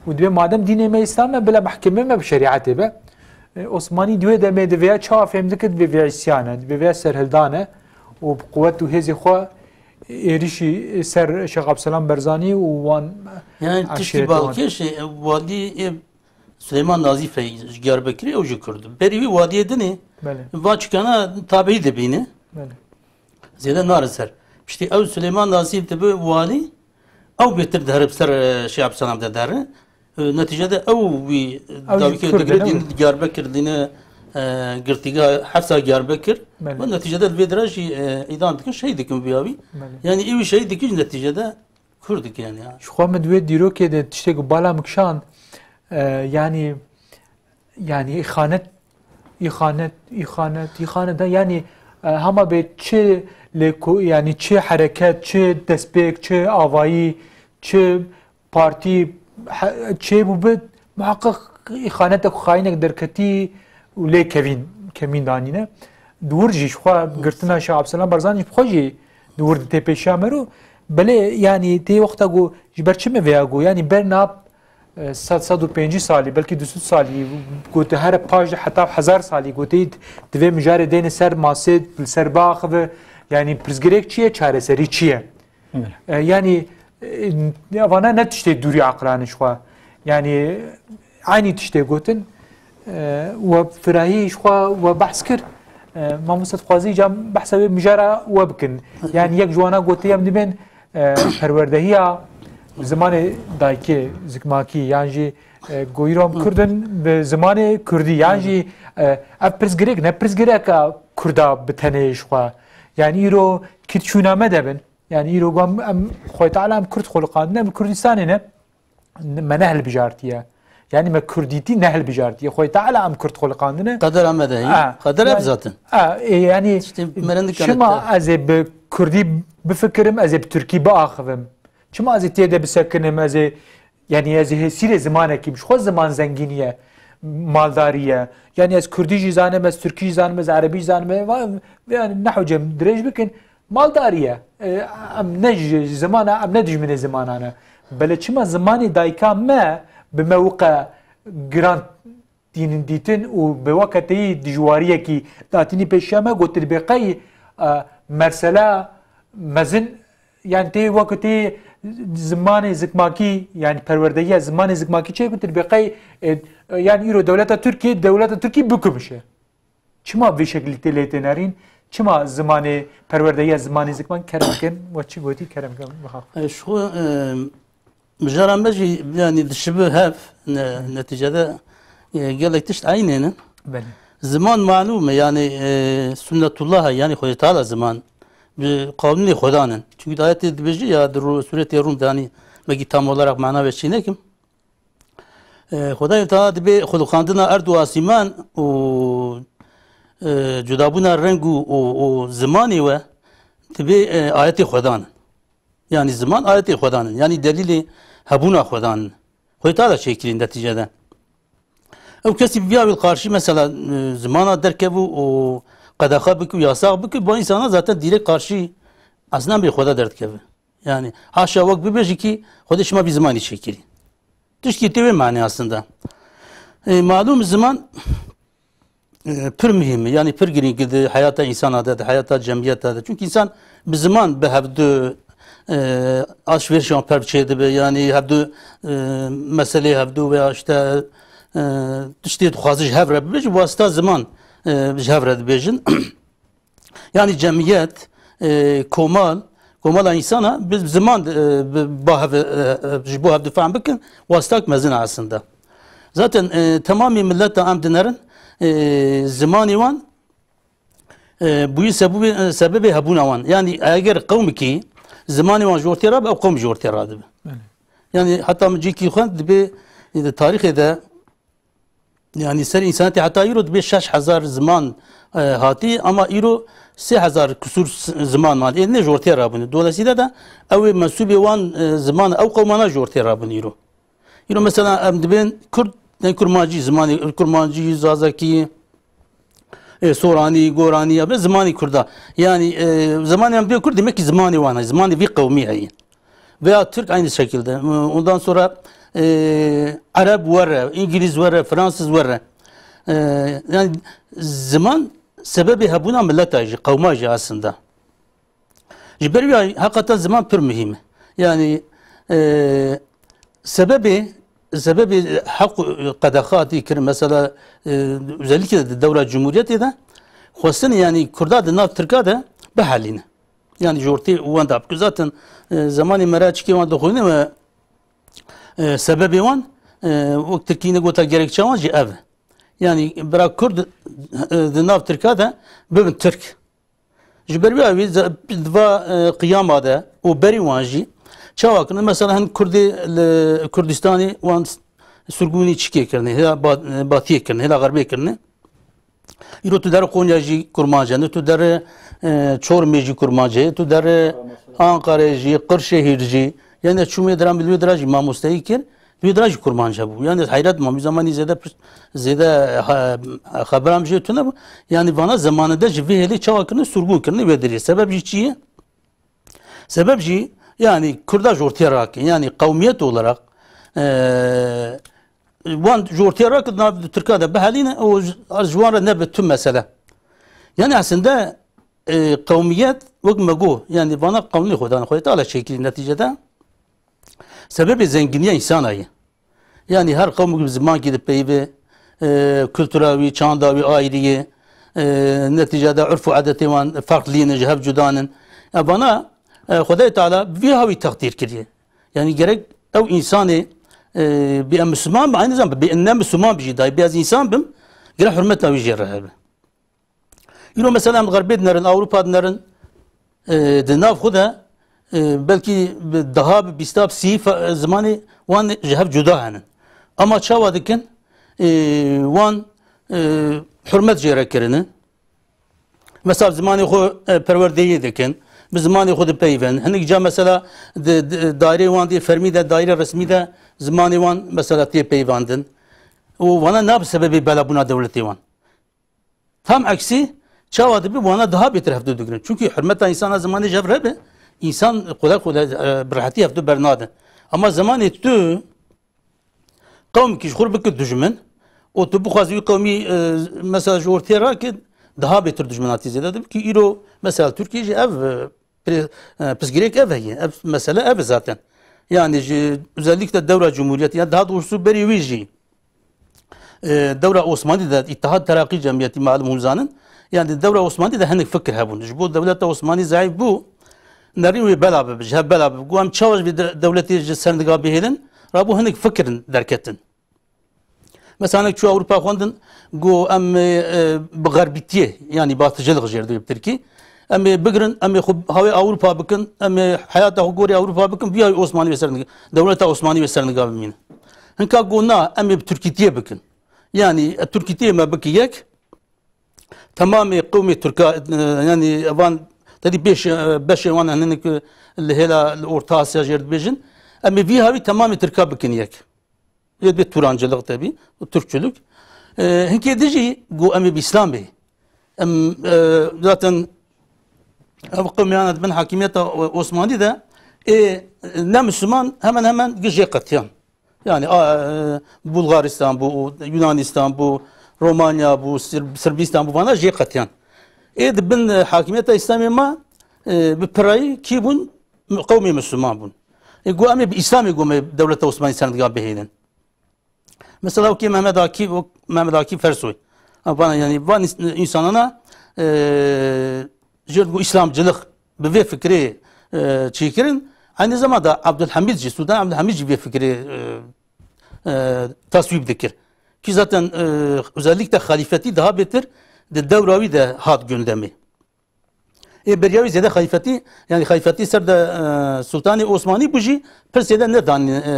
û divê madem dînê me Îslam e, bila mehkemê me bi şerîetê be. E, Osmanî di wê demê de vêya çawa fêm dikir, divê vêya îsyan e, divê vêya serhildan e û bi quwet û hêzê xwe êrişî ser Şêx Abdulselam Berzanî û wan Yani tiştî eşîretê wan. Balkêşê, e, walî, e, Silêman Nazîfê ji Diyarbekirê, ew ji Kurd. Berî wî waliyê dinê, Belê. Va çikana tabî dibîne. Belê. Zêde nare ser. Piştî ew Silêman Nazîf dibe walî, ew bêtir dihere bi ser, e, Şêx Abdulselam de dihere. E, netîcede ew wî Ew jî dawîkê Kurd e, digire ne dîn wî? Diyarbekir dîne, e, girtîga hefsa Diyarbekir. Belê. Ve netîcede li vê dire jî, e, îdam dikin, şehîd dikin vîya wî. Belê. Yani î wî şehîd dikin netîcede Kurd dikin yani. Ji xwe min di wê dîrokê de tiştê ku bala min kişand, e, yani, yani îxanet, îxanet, îxanet, îxanet de yani, e, hema bê çi lê ku, yani çi hereket, çi destpêk, çi avayî, çi partî, he-, çêbû bi, muheqeq îxanetek û xayînek derketî û lê kevîn, kemîn danîne. Di wir jî ji xwe girtina Şah Abdulselam Barzanî ji xwe jî di wir de tê pêşiya me ro. Belê, yanî tê wexta ku ji ber çi me vêya got, yanî ber nav, e, sed, sed û pêncî salî, belkî du sed salî, got here paş de heta hezar salî, gotî divê mijarê deyne ser masê, li ser biaxive, yanî pirsgirêk çi ye, çareserî çi ye? Evet. E, yanî, e, evana ne tiştê dûrî aqilane ji xwe. Yanî, eynî tiştê gotin, e, we firahî ji xwe we behs kir. E, mamoste dixwazî cam behsa wê mijara we bikin. Yanî, yek ji wana gotiye, em dibên, e, perwerdehiya zimanê dayikê, zikmakî, yan jî, e, goyîrom Kurd in bi zimanê Kurdî, yan jî, e, ev pirsgirêk ne pirsgirêka Kurda bi tenê ji xwe. Yanî, îro kî çûna me de bin. Yani îro gam em Xwedê Teala em Kurd xuliqandine, em Kurdistanê ne, me nehilbijartiye. Yani me Kurdîtî nehilbijartiye. Xwedê Teala em Kurd xuliqandine. Qeder em me de heye. Ha, Qeder ev yani, zaten. Ha, e, yani İşte merendikane çima te. Ez ê bi Kurdî bifikirim, ez ê bi Tirkî biaxivim? Çima ez ê tê de bisekinim, ez ê, yani ez ê hêsîrê zimanekî, ji xwe ziman zengînî ye, maldarî ye. Yani ez Kurdî jî zanim, ez Tirkî jî zanim, ez Erebî jî zanim, va-, yani neho cem dirêj bikin. Maldarî ye. E, em ne ji, ji zimana, em ne dijminê zimana ne. Belê çima zimanê dayika me bi me wiqe giran tînin dîtin û bi weke teyî dijwariyekî datînî pêşiya me, gotir bê qey, e, mersela mezin, yani tê weke tê zimanê zikmakî, yani perwerdehiya zimanê zikmakî çê gotir bê qey, e, yani îro dewleta Tirkiyê, dewleta Tirkî bikumişe. Çima vê şeklî tê lê tê nerîn? Çima zimanê perwerdehiya zimanê zikman kerem kin? We çi gotî kerem kin? Biha. E, ji xwe, e, mijara me jî, yani, dişibi hev, ne-, neticede, e, gelek tişt eynê ne. Belê. Ziman malûm e, yani, e, sunnetullah e, yani Xwedê Teala ziman. Bi qanûnê Xwedan in. Çünkü ayetê dibêje ya di Ru-, Sûretê Rûm de, hani, belkî tam olarak mana ve çî nekim. E, Xwedayê Teala dibê xulqandina erd û asîman û, e, cudabûna reng û, û, û zimanê we dibê, e, ayetê Xwedan in. Yani ziman ayetê Xwedan in. Yani delîlê hebûna Xwedan in. Xwedê Teala çêkirî netîcede. Ew kesî bi vîya wî qarşî mesela, e, zimana derkevû û qedexe bikî û yasax bikî, bu însana zaten direkt qarşî eslên emrê Xweda derdikeve. Yani, haşa wek bibêjî kî Xwedê şima vî zimanî çêkirî. Tiştkî tê wê manê aslında. E, malûm ziman, e, pir muhîm e. Yani, pir girîng e di heyata însana de, di heyata cemiyeta de. Çünkü insan bi ziman bi hevdu, e, alışverişan pevçe dibe. Yani, hevdu, e, meselê hevdu veya işte, e, tiştê dixwaze ji hev re bibêje, wasita ziman, e, ji hev re dibêjin. Yani cemiyet, e, komal, komala însana bi ziman, e, bi, ba hev, e, e, ji bo hev difam bikin, wastak mezin e aslında. Zaten, e, temamê milleta em dinerin, e, zimanê wan, e, bûyî sebûbê, e, sebebê hebûna wan. Yani eger qewmekî zimanê wan ji ortê rabe, ew qewm ji ortê radibe. Belê. Yani heta min cîkî xwend dibê, e, di tarîxê de, Yani ser însanetê heta îro dibê şeş hezar ziman, e, hatî, ama îro sê hezar kusur s-, ziman man. Ê ne ji ortê rabûne. Dolayısıyla da ew ê mensûbê wan, e, ziman, ew qewmana ji ortê rabûne îro. Îro mesela em dibên Kurd, ne Kurmancî, zimanê Kurmancî, Zazakî, E, Soranî, Goranî, ya bi zimanê Kurda. Yani, e, zimanê em diyor Kurd, demek ki zimanê wan heye, zimanê vî qewmî heye. Veya Türk aynı şekilde. Ondan sonra, e, Arap were, İngiliz were, Fransız were. E, yani ziman sebebê hebûna mileta jî, qewma jî aslında. Ji ber wî heqeten ziman pir muhîm e. Yani, e, sebebê, sebebê heq û qedexe hatî kirin, mesela, e, özellikle de dewra Cumhuriyetê de xwestin, yani Kurda di nav Tirka de bihelîne. Yani ji ortê wan de bikin. Zaten, e, zemanê me re çikê wan dixwîne me, e, sebebê wan, e, wek Tirkî ne gota gerekçe wan jî ev e. Yani bira Kurd, e, di nav Tirka de bibin Tirk. Ji ber wî ew ê ze-, di va, e, qiyama de û berî wan jî çawa kirin? Mesela hin Kurdê li Kurdistanê wan s-, surgûnî çikê kirine, hêla ba-, e, batiyê kirine, hêla xerbê kirine. Îro tu derê Qonya jî kurmanc e, tu derê, e, Çorumê jî kurmanc e, tu derê Anqarê jî, Qirşehîr jî. Yani çûmê dira, li wê dira jî mamosteyî kir. Wî dira jî kurmanc hebû. Yani heyret mam, zamanî zêde pirs-, zêde, ha, xeberam jê tune bû. Yani vana zemanê de ji vê hêlê çawa kirine, surgûn kirine wê derê. Sebeb jî çi ye? Sebeb jî yani Kurda ji ortê rake. Yani qewmiyet olarak, e, wan ji ortê rake, nav Tirka de bihelîne, o ji, ji wan re nebe tu mesele. Yani aslında, e, qewmiyet wek me got, yani vana qewmê xwe dan xwe, Teala çêkirî neticede. Sebebê zenginiya însana ye. Yani her qewm bi zimankî dipeyive, e, kultura wî, çanda wî ayrî ye, e, neticede urf û adetê wan ferqlî ne, ji hev cuda nin. E, vana, e, Xwedayê Teala vî hawî teqdîr kiriye. Yani gerek ew însanê, e, bê em Müslüman be, aynı zamanda bê ne Müslüman be jî, dayê bê ez însan bim, gerek hurmeta wî jê re hebe. Îro mesela em xerbê dinerin, Ewropa dinerin, e, di nav xwe de, e, belkî bi deha, bi bîsta, bi sî fe-, zimanê wan ji hev cuda henin. Ama çawa dikin? E, wan, e, hurmet jê re kirine. Mesela zimanê xwe, e, perwerdeyê dikin, bi zimanê xwe dipeyvin. Hinek ca mesela di, di dairê wan dê fermî de, dairê resmî de zimanê wan mesela tê peyvandin. Û vana nabe sebebê belabûna dewletê wan. Tam eksî, çawa dibe wana daha bêtir hevdu digirin. Çunkî hurmeta însana zimanê ji hev re be, însan qulay qulay, e, bi rehetî hevdu bernade. Ama zimanê tu qewmkî ji xwe bike dijmin û tu bixwazî wî qewmî, e, mesela ji ortê rake, daha bêtir dijminatî zêde dibe. Ki îro mesela Tirkiye jî ev, e, Pir-, e, pirsgirêk ev heye. Ev mesele ev e zaten. Yani ji, özellikle dewra Cumhuriyeti, ya daha doğrusu berî wî jî, e, dewra Osmanî de İttihat Terakî Cemiyeti malum hûn zanin. Yani dewra Osmanî de hinek fikir hebûn. Ji bo dewleta Osmanî zayîf bû, nerîn wê bela bibe, ji hev bela bibe. Got em çawa ji vê de-, dewletê ji sendika bihêlin, rabû hinek fikirin derketin. Mesela hinek çû Ewropa xwendin, got em ê, e, bi xerbîtiyê, yani batıcılık jê re dibê bi tirkî. Em ê bigirin, em ê xwe hawê Ewropa bikin, em ê heyata xwe gorî Ewropa bikin, vîya Osmanî wê ser niga, dewleta Osmanî wê ser niga bimîne. Hinka got na, em ê bi tirkîtiyê bikin. Yani, e, tirkîtiyê me bike yek, temamê qewmê Tirka, e, yani van, tedî beş, e, beşê wan hene ku li hêla li Orta Asya jê re dibêjin. Em ê vî hawî temamê Tirka bikin yek. Yê dibê turancılık tebî, û Türkçülük. E, hinkê dijî got em ê bi Îslamê. Em, e, zaten ev qewmê ana dibin hakimiyeta O-, Osmanî de, ê, ne Müslüman hemen hemen gi jê qetiyan. Yani, a, e, Bulgaristan bû, Yunanistan bû, Romanya bû, Sir-, Sırbistan bû, vana jê qetiyan. Ê di bin, e, hakimiyeta Îslamê ma, e, bi pirayî kî bûn? Qewmê Müslüman bûn. Ê got, em ê bi Îslamê got me dewleta Osmanî sendika bihêlin. Mesela wekî Mehmet Akif, wek Mehmet Akif Ersoy. Ha, vana, yani, van ins-, insanana, e, jê got Îslamcılık bi vê fikrê, e, çêkirin. Aynı zamanda Abdülhamid jî, Sultan Abdülhamid jî vê fikrê, e, e, taswîb dikir. Ki zaten, e, özellikle xalîfetî daha bêtir di dewra wî de hat gündemê. Ê beriya wî zêde xalîfetî, yani xalîfetî ser de, e, Sultanê Osmanî bû jî pir zêde nedanî, e,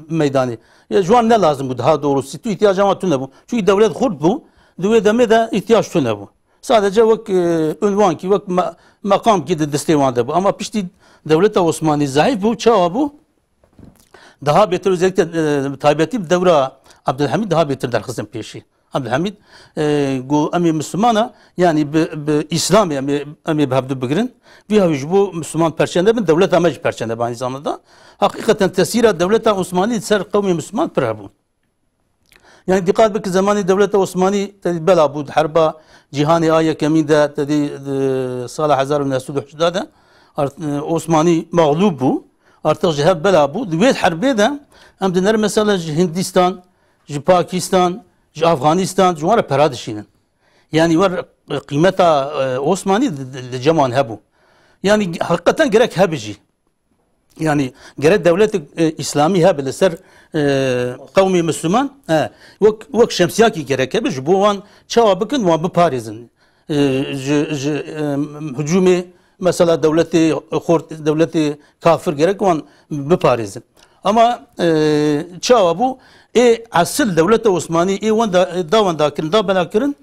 meydanê. Ya ji wan ne lazim bû, daha doğrusu tu îhtiyaca wan tune bû. Çünkü dewlet xurt bû, di wê demê de îhtiyac tune bû. Sadece wek, e, unvankî, wek me-, meqamkî di destê wan de bû. Ama piştî dewleta Osmanî zayîf bû, çawa bû? Daha bêtir özellikle, e, taybetî bi dewra Abdülhamid daha bêtir derxistin pêşî. Abdülhamid, e, got, "Em ê Misliman a, yanî bi, bi Îslamê em ê, em ê bi hevdu bigirin. Vî hawî ji bo Misliman perçe nebin, dewleta me jî perçe nebe aynî zamanda." Heqîqeten tesîra dewleta Osmanî li ser qewmê Misliman pir hebû. Yani dîqat bike, zemanê dewleta Osmanî te dî bela bû, di herba cîhanê a yekemîn de, te dî, di sala hezar û neh sed û hejda de art-, e, Osmanî mexlûb bû, artık ji hev bela bû. Di wê herbê de em dinerin mesela ji Hindistan, ji Pakistan, ji Afganistan, ji wan re pera dişînin. Yani wer qîmeta, e, Osmanî di, di, li cem wan hebû. Yani heqîqeten gerek hebe jî. Yani gerek dewletek, e, Îslamî hebe li ser, e, qewmê Misliman, e, wek, wek şemsiyakî gerek hebe, ji bo wan çawa bikin, wan biparêzin. E, ji, ji, e, hicûmê mesela dewletê xort, dewletê kafir gerek wan biparêzin. Ama, e, çawa bû? Ê esil dewleta Osmanî ê wenda, da wendakirin, da belakirin,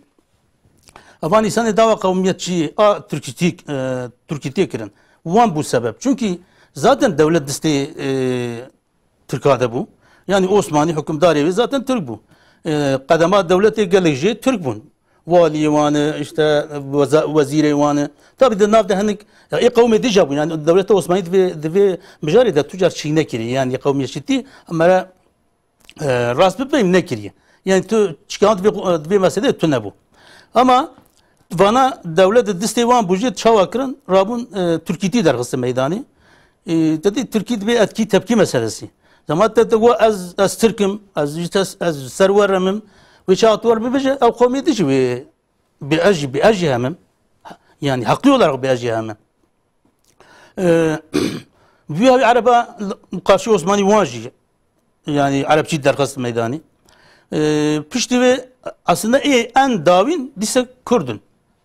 Evan îsanê dawa qewmiyetçî a Tirkîtî, e, Tirkîtiyê kirin. Wan bû sebeb. Çunkî zaten dewlet distê, e, Tirka de bû. Yani Osmanî hukimdarê wê zaten Tirk bû. E, qedema dewletê gelek jê Tirk bûn. Waliyê wan e, işte weza-, wezîrê wan e. Tabii di nav de hinek, ya, ê qewmê dî jî bûn. Yani dewleta Osmanî di vê, di vê mijarê de tu car çî nekirî. Yani qewmiyetçîtî, em re e, rast bi peyv nekiriye. Yani tu çikan divê, divê meselê tu nebû. Ama vana dewlet di distê wan bû jî çawa kirin, rabûn, e, Tirkîtî derxistin meydanê. E, te dî Tirkî divê etkî tepkî meselesi. Zaman te te got ez, ez Tirk im, ez, ez, ez serwer im, wê çawa tu wer bibêje, ew qewmê dî jî wê bê ez jî, bê ez jî hem im. Yani haklı olarak bê ez jî hem im. E, Vî hawî Ereba li qarşî Osmanî wan jî, yani Erebçî derxist meydanî. E, piştî wê aslında ê en dawîn dîse Kurd in.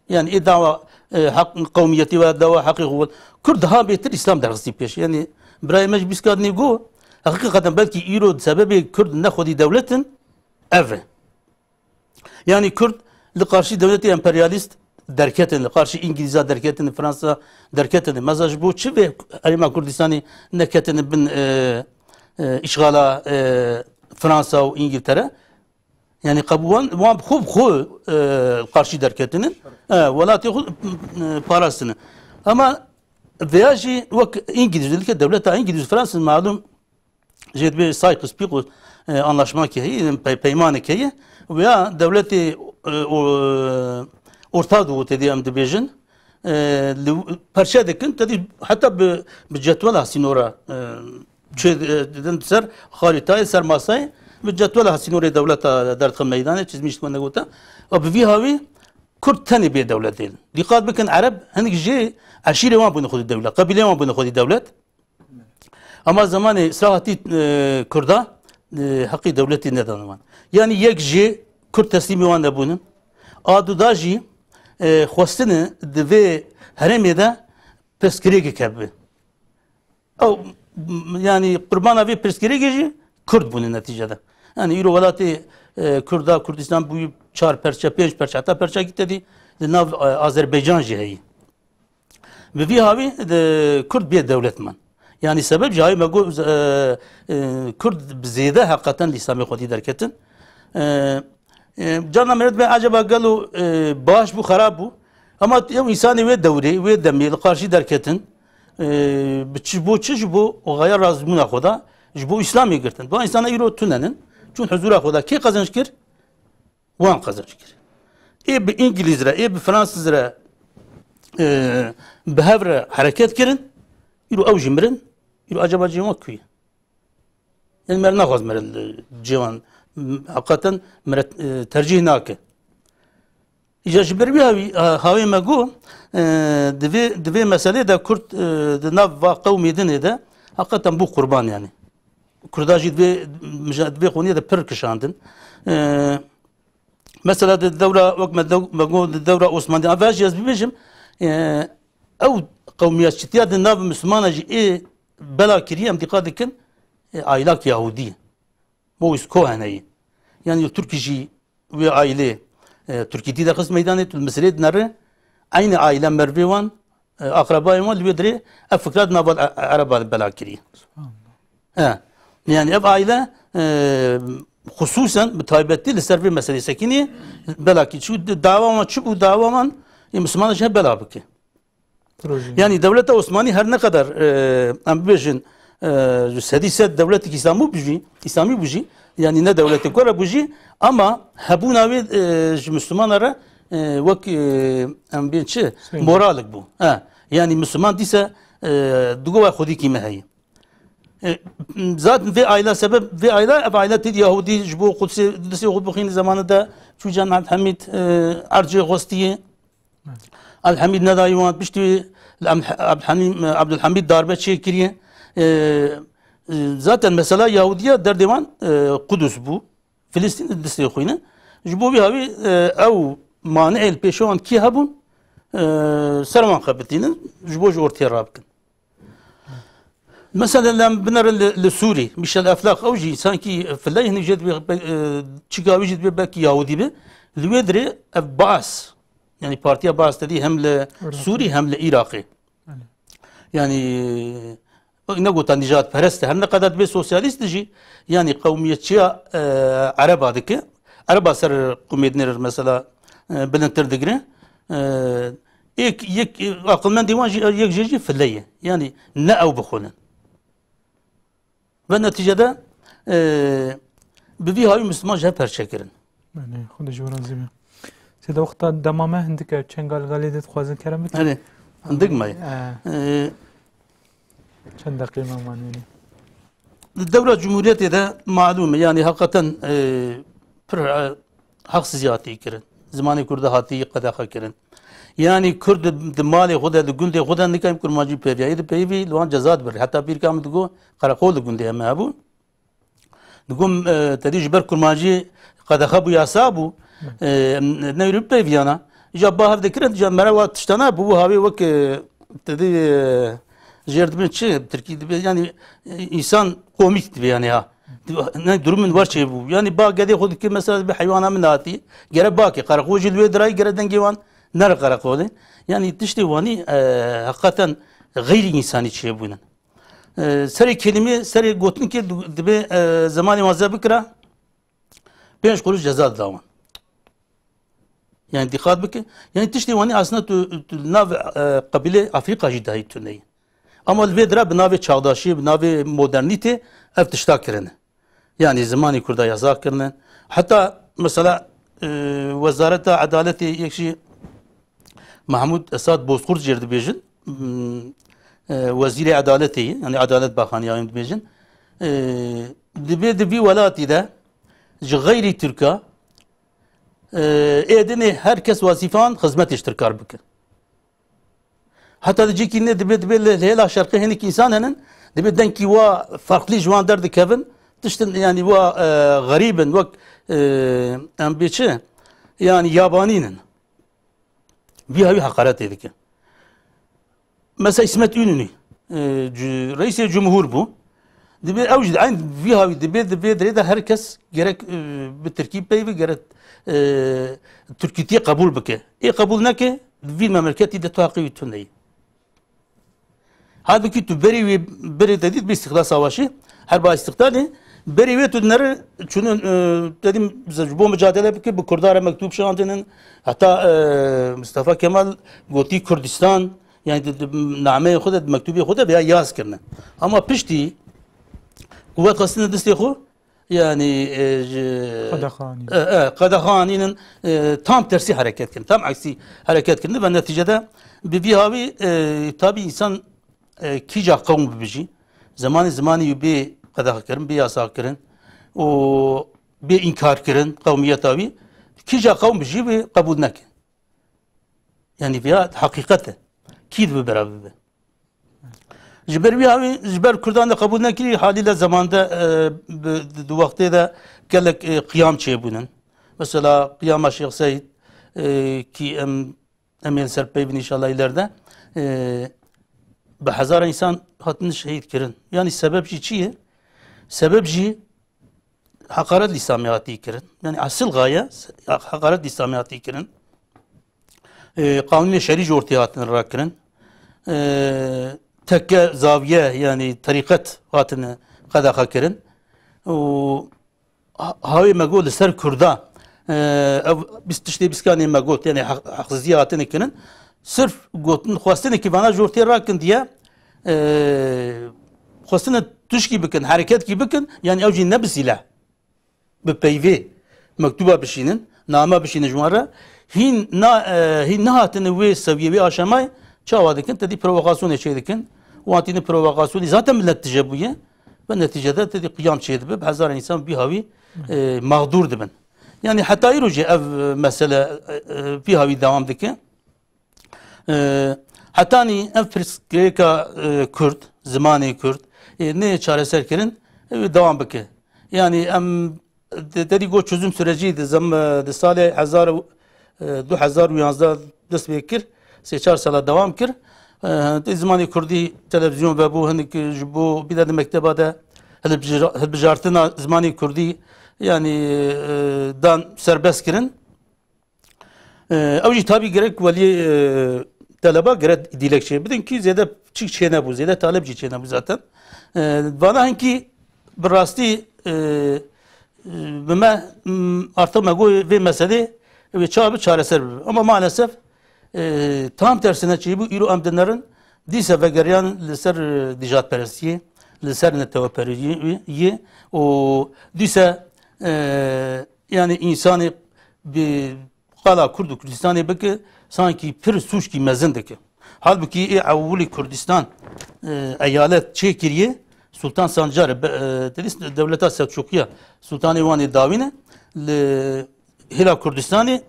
Yani ê dawa, e, heq, qewmiyetî ve dawa heqê xwe. Kurd daha bêtir Îslam derxistî pêş. Yani birayê me ji bîst kat nî got, heqîqeten belkî îro sebebê Kurd ne xwedî dewlet in, ev e. Yani Kurd li qarşî dewletê emperyalîst derketin, li qarşî Îngilîza derketin, Fransa derketin. Mesela ji bo çi vê herêma Kurdistanê neketin bin, e, e, îşxala, e, Fransa û Îngiltere? Yani qebûlan wan xwe bi xwe, e, qarşî derketinin. E, welatê xwe, e, parastinin. Ama veya jî wek Îngilîz, dilke dewleta Îngilîz, Fransız malum jê dibê Sykes-Picot, e, anlaşmakê heye, pey-, peymanekê heye. Veya dewletê, e, o, Orta Doğu tê dê em dibêjin, e, li, perçe dikin, te dî heta bi, bi cetwela sînora, e, çê, e, didin ser xarîtayê, ser masayê, bi cetwela sînorê dewleta derdixin meydanê, çizmîş me negote. Û bi vî hawî Kurd tenê bê dewlet dêlin. Dîqat bikin, Ereb hinek jê eşîrê wan bûne xwedî dewlet, qebîleyê wan bûne xwedî dewlet. Ama zemanê îslahatî, e, Kurda, e, heqî dewletî nedane wan. Yani yek jê Kurd teslîmî wan nebûnin. A du da jî, e, xwestine di vê herêmê de pirsgirêkek hebe. Ew, m-, yani qurbana vê pirsgirêkê jî Kurd bûne netîcede. Yani îro welatê, e, Kurda, Kurdistan bûyî çar perçe, pênc perçe, heta perçekî te dî di nav, e, Azerbaycan jî heyî. Bi vî hawî di Kurd bê dewlet man. Yani sebeb ji hawî me got, e, e, Kurd bi zêde heqeten li Îslamê xwedî derketin. E, e, carna meret be acaba gelo, e, baş bû, xerab bû? Ama ew însanê wê dewrê, wê demê li qarşî derketin, e, bi çi, bo çi? Ji bo xeya razbûna xwe da, ji bo Îslamê girtin. Ba însana îro tunenin. Çûn huzûra xwe da. Kê qezenç kir? Wan qezenç kir. Ê bi Îngilîz re, ê bi Fransız re, e, bi hev re hereket kirin, îro ew jî mirin, îro acaba cihê wan ku ye? Yani me re naxwaz me re cihê wan, m-, heqeten me re, e, tercîh nake. Îca ji ber wî hawî, ha-, hawê me got, e, di vê, di vê meselê de Kurd, e, di nav va qewmê dinê de heqeten bû qurban yani. Kurda jî di vê, di vê xoniyê de pir kişandin. E, Mesela di dewra, wek me dew-, me got di dewra Osmanî, a, ve jî ez bibêjim, e, ew qewmiyetçitiya di nav Mislimana jî ê bela kiriye, em dîqat dikin, e, aylak Yahudî, Mois Cohen heye. Yani li Tirkî jî wê ailê, e, Tirkîtî derxist meydanê, tu li Misirê dinere, eynî aile mervê wan, e, aqrebayên wan li wê dirê ev fikra di nava, e, Ereba de bela kiriye. Subhanallah. E, yani ev aile, e, Xusûsen bi taybetî li ser vê meselê sekinî, belakî çi dawa wan çi bû, dawa wan ê Mislimanan jî hep bela bike. Proje. Yanî dewleta Osmanî her ne qeder, e, em bibêjin, e, ji sedî sed dewletek Îslamî bû jî, Îslamî bû jî, yanî ne dewletek ku re bû jî, ama hebûna wê, e, ji Mislimana re, e, wek, e, em bêjin çi? Sengîn. Moralek bû. He. Yanî Misliman dîse, e, digo wa xwedîkî me heye. E, zaten vê aîla sebeb, vê aîla, ev aîla tê Yahûdî ji bo Qudsê, Qudsê xwe bixîne zamanê de çû cem Ebdulhamîd, e, ercê xwestiye. Evet. Ebdulhamîd nedayî wan, piştî wî li Em-, Ebdulhamîd, Ebdulhamîd darbe çêkiriye. E, e, zaten mesela Yahûdiya derdê wan, e, Qudus bû. Filistîn di destê xwe ne. Ji bo vî hawî, e, ew mani'ê li pêşe wan kî hebûn, e, ser wan xebitînin, ji bo ji ortê rabikin. Mesela lem binerin li, li Sûrî, Michel Eflaq, ew jî sankî fileyê hinek jê dibê, e, çika wî jî dibê belkî Yahûdî be. Li wê dirê ev Baas, yanî partiya Baas te dî hem li Iraqê. Sûrî hem li Iraqê. Belê. Yanî, e, ne gota nîjadperest e, her ne qeder dibê sosyalîst jî, yanî qewmiyetçiya, e, Ereba dike. Ereba ser qûmê dinêrir mesela, e, bilindtir digire. E, Yek, yek, e, aqilmendê wan jî, yek jê jî file ye. Yanî ne ew bixwînin. Ve netîcede, e, bi vî hawî Misliman ji hev perçe kirin. Belê, Xwedê ji we razî be. Sêde wexta dema me hindik e, çend galgalê de dixwazin kerem bikin. Erê, hindik me ye. E. E, Çend deqê me mane. Di dewra Cumhuriyetê de malûm e, yanî heqeten, e, pir, e, heqsizî hatî kirin. Zimanê Kurda hatî qedexe kirin. Yanî Kurd di, di malê xwe de, di gundê xwe de nikayî kurmancî pêviya. Ê di peyvî li wan ceza dibir. Heta pîrka min digo, qereqol di gundê me hebû. Digo, e, te dî ji ber kurmancî qedexe bû, yasa bû. Hı. E, em, ne wî peyviyana. Îca ba hev dikirin, îca mere wa tiştana bû, bû havê wek, e, te dî, e, jêr dibin çi, tirkî dibe, yanî, e, însan komîk dibe yanî ha. Ne durumin wer çê bû. Yanî ba gedê xwe dikir, mesela bi heywana min hatî, gere bakê, qereqol jî li wê dirayî, gere dengê wan nere qereqolê. Yanî tiştê wanî, e, heqeten xeyrî însanî çêbûnin. E, serê kelîmê, serê gotinkê du-, dibê, e, zemanê wan zeb bikira, pênc quruş ceza dida wan. Yani dîqat bike. Yani tiştê wanî aslında tu, tu nav, e, qebîlê Afrîka jî dahî tune ye. Ama li vê dira bi navê çağdaşî, bi navê modernîtê ev tişta kirine. Yani zimanê Kurda yaza kirine. Heta mesela, e, Wezareta Edaletê yek jî Mahmud Esad Bozkurt jêr dibêjin, m, e, Wezîrê Edaletê ye, yani Edalet Bakanı ya em dibêjin. E, dibê di vî welatî de ji xeyrî Tirka, e, êdinê her kes wazîfan xizmetê ji Tirkar bike. Heta di cîkî ne dibe, dibe li, li hêla şerqê hinek însan henin, dibe dengkî wa farklı ji wan derdikevin, tiştin yani wa, e, xerîb in, wek, e, em bê çi? Yani yabanî nin. Vî hawî heqaretê dike. Mesela İsmet İnönü, e, cu-, reîsê cumhur bû. Dibê ew jî eyn vî hawî dibê, di vê dirê de her kes gerek, e, bi tirkî peyve, gerek, e, tirkîtiyê qebûl bike. Ê qebûl neke, di vî memleketî de tu heqê wî tune ye. Halbukî tu berî wê, berê te dît bi Îstiqlal Savaşê, herba Îstiqlalê, berî wê tu nere çûnû, e, te dî ji bo micadele bike, bi Kurda re mektûb şandinin, heta, e, Mustafa Kemal gotî Kurdistan, yani di, di nameyê xwe de, di mektûbê xwe de veya yaz kirine. Ama piştî quwet xistine destê xwe, yani, e, ji, Qedexe anîn. E, e, qedexe anînin, e, tam tersî hereket kirin, tam eksî hereket kirin ve neticede bi vî hawî, e, tabi însan, e, kîja qewm bibijî, zemanê zimanî wî bê qedexe kirin, bê yasak kirin û bê înkar kirin, qewmiyeta wî, kîja qewm bijî wî qebûl neke. Yani vêya heqîqet e. Kî dibe bera bibe? Ji ber wî hawî, ji ber Kurdan de qebûl nekirî, halîle zemande, e, bi, di, di wextê de gelek, e, qiyam çêbûnin. Mesela qiyama Şêx Seîd, e, kî em, em ê li ser pey bin înşallah îlerde, e, bi hezara însan hatin şehîd kirin. Yani sebeb jî çi ye? Sebeb jî heqaret li Îslamê hatî kirin. Yani esil gaye heqaret li Îslamê hatî kirin. E, qanûnê şerî ji ortê hatin rakirin. E, tekke, zaviye, yani terîqet hatine qedexe kirin. Û ha-, hawê me got li ser Kurda, e, ev bîst tiştê bîskanê me got, yani haq-, haqsizî hatine kirin. Sirf gotin, xwestinekî vana jor tê rakin diye, e, xwestine tişkî bikin, hereketkî bikin, yani ew jî ne bi sîleh, bi peyvê mektuba bişînin, name bişînin ji wan re. Hîn na, e, hîn nehatine wê seviyê, wê aşamayê, çawa dikin? Tedî provokasyonê çê dikin. Wan tînin provokasyonî zaten millet tije bûye. Ve neticede tedî qiyam çê dibe. Bi hezarên însan bi hawî, e, mağdur dibin. Yani heta îro jî ev, e, mesele, e, e, bi hawî devam dike. E, hetanî ev pirsgirêka, e, Kurd, zimanê Kurd, e, nê çareser kirin, e, devam bike. Yani em de-, derî got çözüm süreci di zem-, e, di salê hezar û, e, du hezar û yanzdeh dest pê kir, sê çar sala devam kir. E, di zimanê Kurdî televizyon vebû, hinek ji bo bîne di mekteba de hilbijara-, hilbijartina zimanê Kurdî, yani, e, dan serbest kirin. E, ew jî tabî gerek weliyê, e, teleba gerek dîlek çê bidin kî zêde çîk çê nebû, zêde taleb jî çê nebû zaten. E, vana hinkî bi rastî, e, e, bi me, m, artık me got vê meselê wê çawa bi çareser bibe. Ama maalesef, e, tam tersine çêbû, îro em dinerin, dîse vegeriyan li ser, e, dijatperestiyê, li ser neteweperestiyê û dîse, e, yani însanê bi qala Kurd û Kurdistanê bike, sankî pir sûckî mezin dike. Halbukî ê ewilî Kurdistan, e, eyalet çêkiriye, Sultan Sancar, be-, e, tedîs dewleta Selçukiya, Sultanê Wanê dawîne, li hêla Kurdistanê,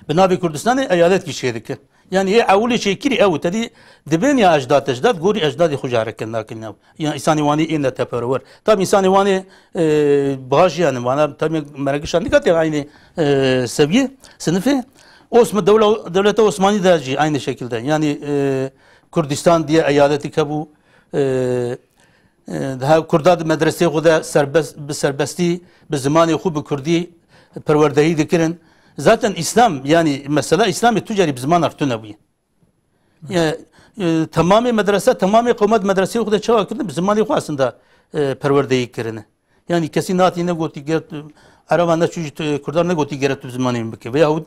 bi navê Kurdistanê eyalet kî çêdike. Yani ê ewilê çêkirî ew, tedî dibên ya ecdad, ecdad gorî ecdadê xwe jî hereket nakin ew. Yani însanê Wanê ê neteperewer. Tabi însanê Wanê, e, baş yani vana tabi merekişan dikkat ya aynı, e, seviye, sınıfı. Osman, dewle-, devlete Osmanî de jî aynı şekilde. Yani, e, Kurdistan diye eyaletî hebû, e, e, daha Kurda di medreseyê xwe de serbest, bi serbestî, bi zimanê xwe bi Kurdî perwerdehî dikirin. Zaten İslam, yani mesela İslamê tu carî bi ziman artune bûye. Ya, e, temamê medrese, temamê qewmet medreseyê xwe de çawa kirin, bi zimanê xwe aslında, e, perwerdehî kirine. Yani kesî natî negotî ger tu, Ereba neçû ji tu, Kurdan negotî gere tu bi zimanê min bike. Veyahut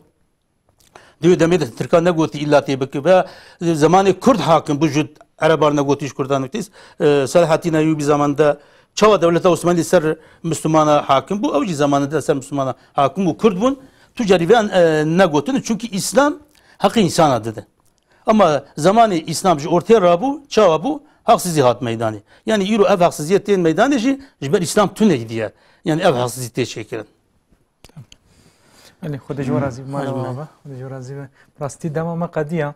Di wê demê de Tirkan negotî îlla tê bike. Ve zemanê Kurd hakim bû, ji Ereban negotî, ji Kurdan negotî. E, Selahaddin Eyyubi zamanında çawa dewleta Osmanî ser Müslümana hakim bû, ew jî zamanında ser Müslümana hakim bû. Kurd bûn, tu carî vê, e, negotin. Çünkü İslam heqê însana dide. Ama zamanê Îslam ji ortê rabû, çawa bû? Haksizî hat meydanê. Yani îro ev haksiziyê tên meydanê jî ji ber Îslam tune diye. Yani ev haksizî tê çêkirin. Belê, Xwedê ji we razî be, mala we ava. Xwedê ji we razî be. Rastî dema me qediya.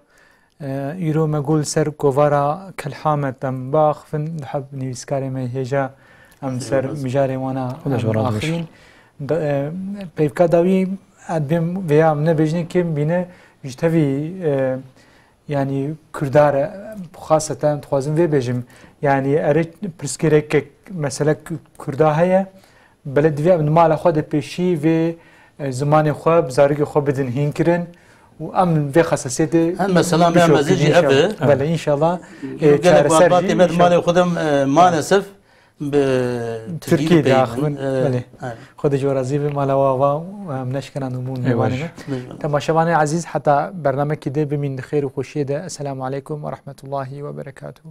E, îro me got li ser kovara Kelhamet em biaxivin, diheb nivîskarê me hêja em ser mijarê wana em axivîn. Da-, e, peyvka dawî ez dibêm vêya em nebêjine kêm bîne ji tevî, e, Yanî Kurda re, xaseten dixwazim vê bêjim. Yanî erê pirsgirêkek, mesele Ku-, Kurda heye. Belê divê em li mala xwe de pêşî vê, e, zimanê xwe, bi zarokê xwe bidin hînkirin û em vê xesasiyetê Hem mesela me bişopîn, mezin jî ev e. Înşallah. Belê, înşallah, e, gelek çareser malbatê jî, me di înşallah. Malê xwe de, e, maalesef bi Tirkî Tirkî de diaxivin. E, belê. Xwedê ji we razî be, mala we ava, em neşkena nûmûn. Ê baş. Mêvanê me. Temaşevanê ezîz, heta bernamekî dê bimîn di xêr û xweşiyê de. Esselamu aleykum ve rahmetullahi ve berekatuhu.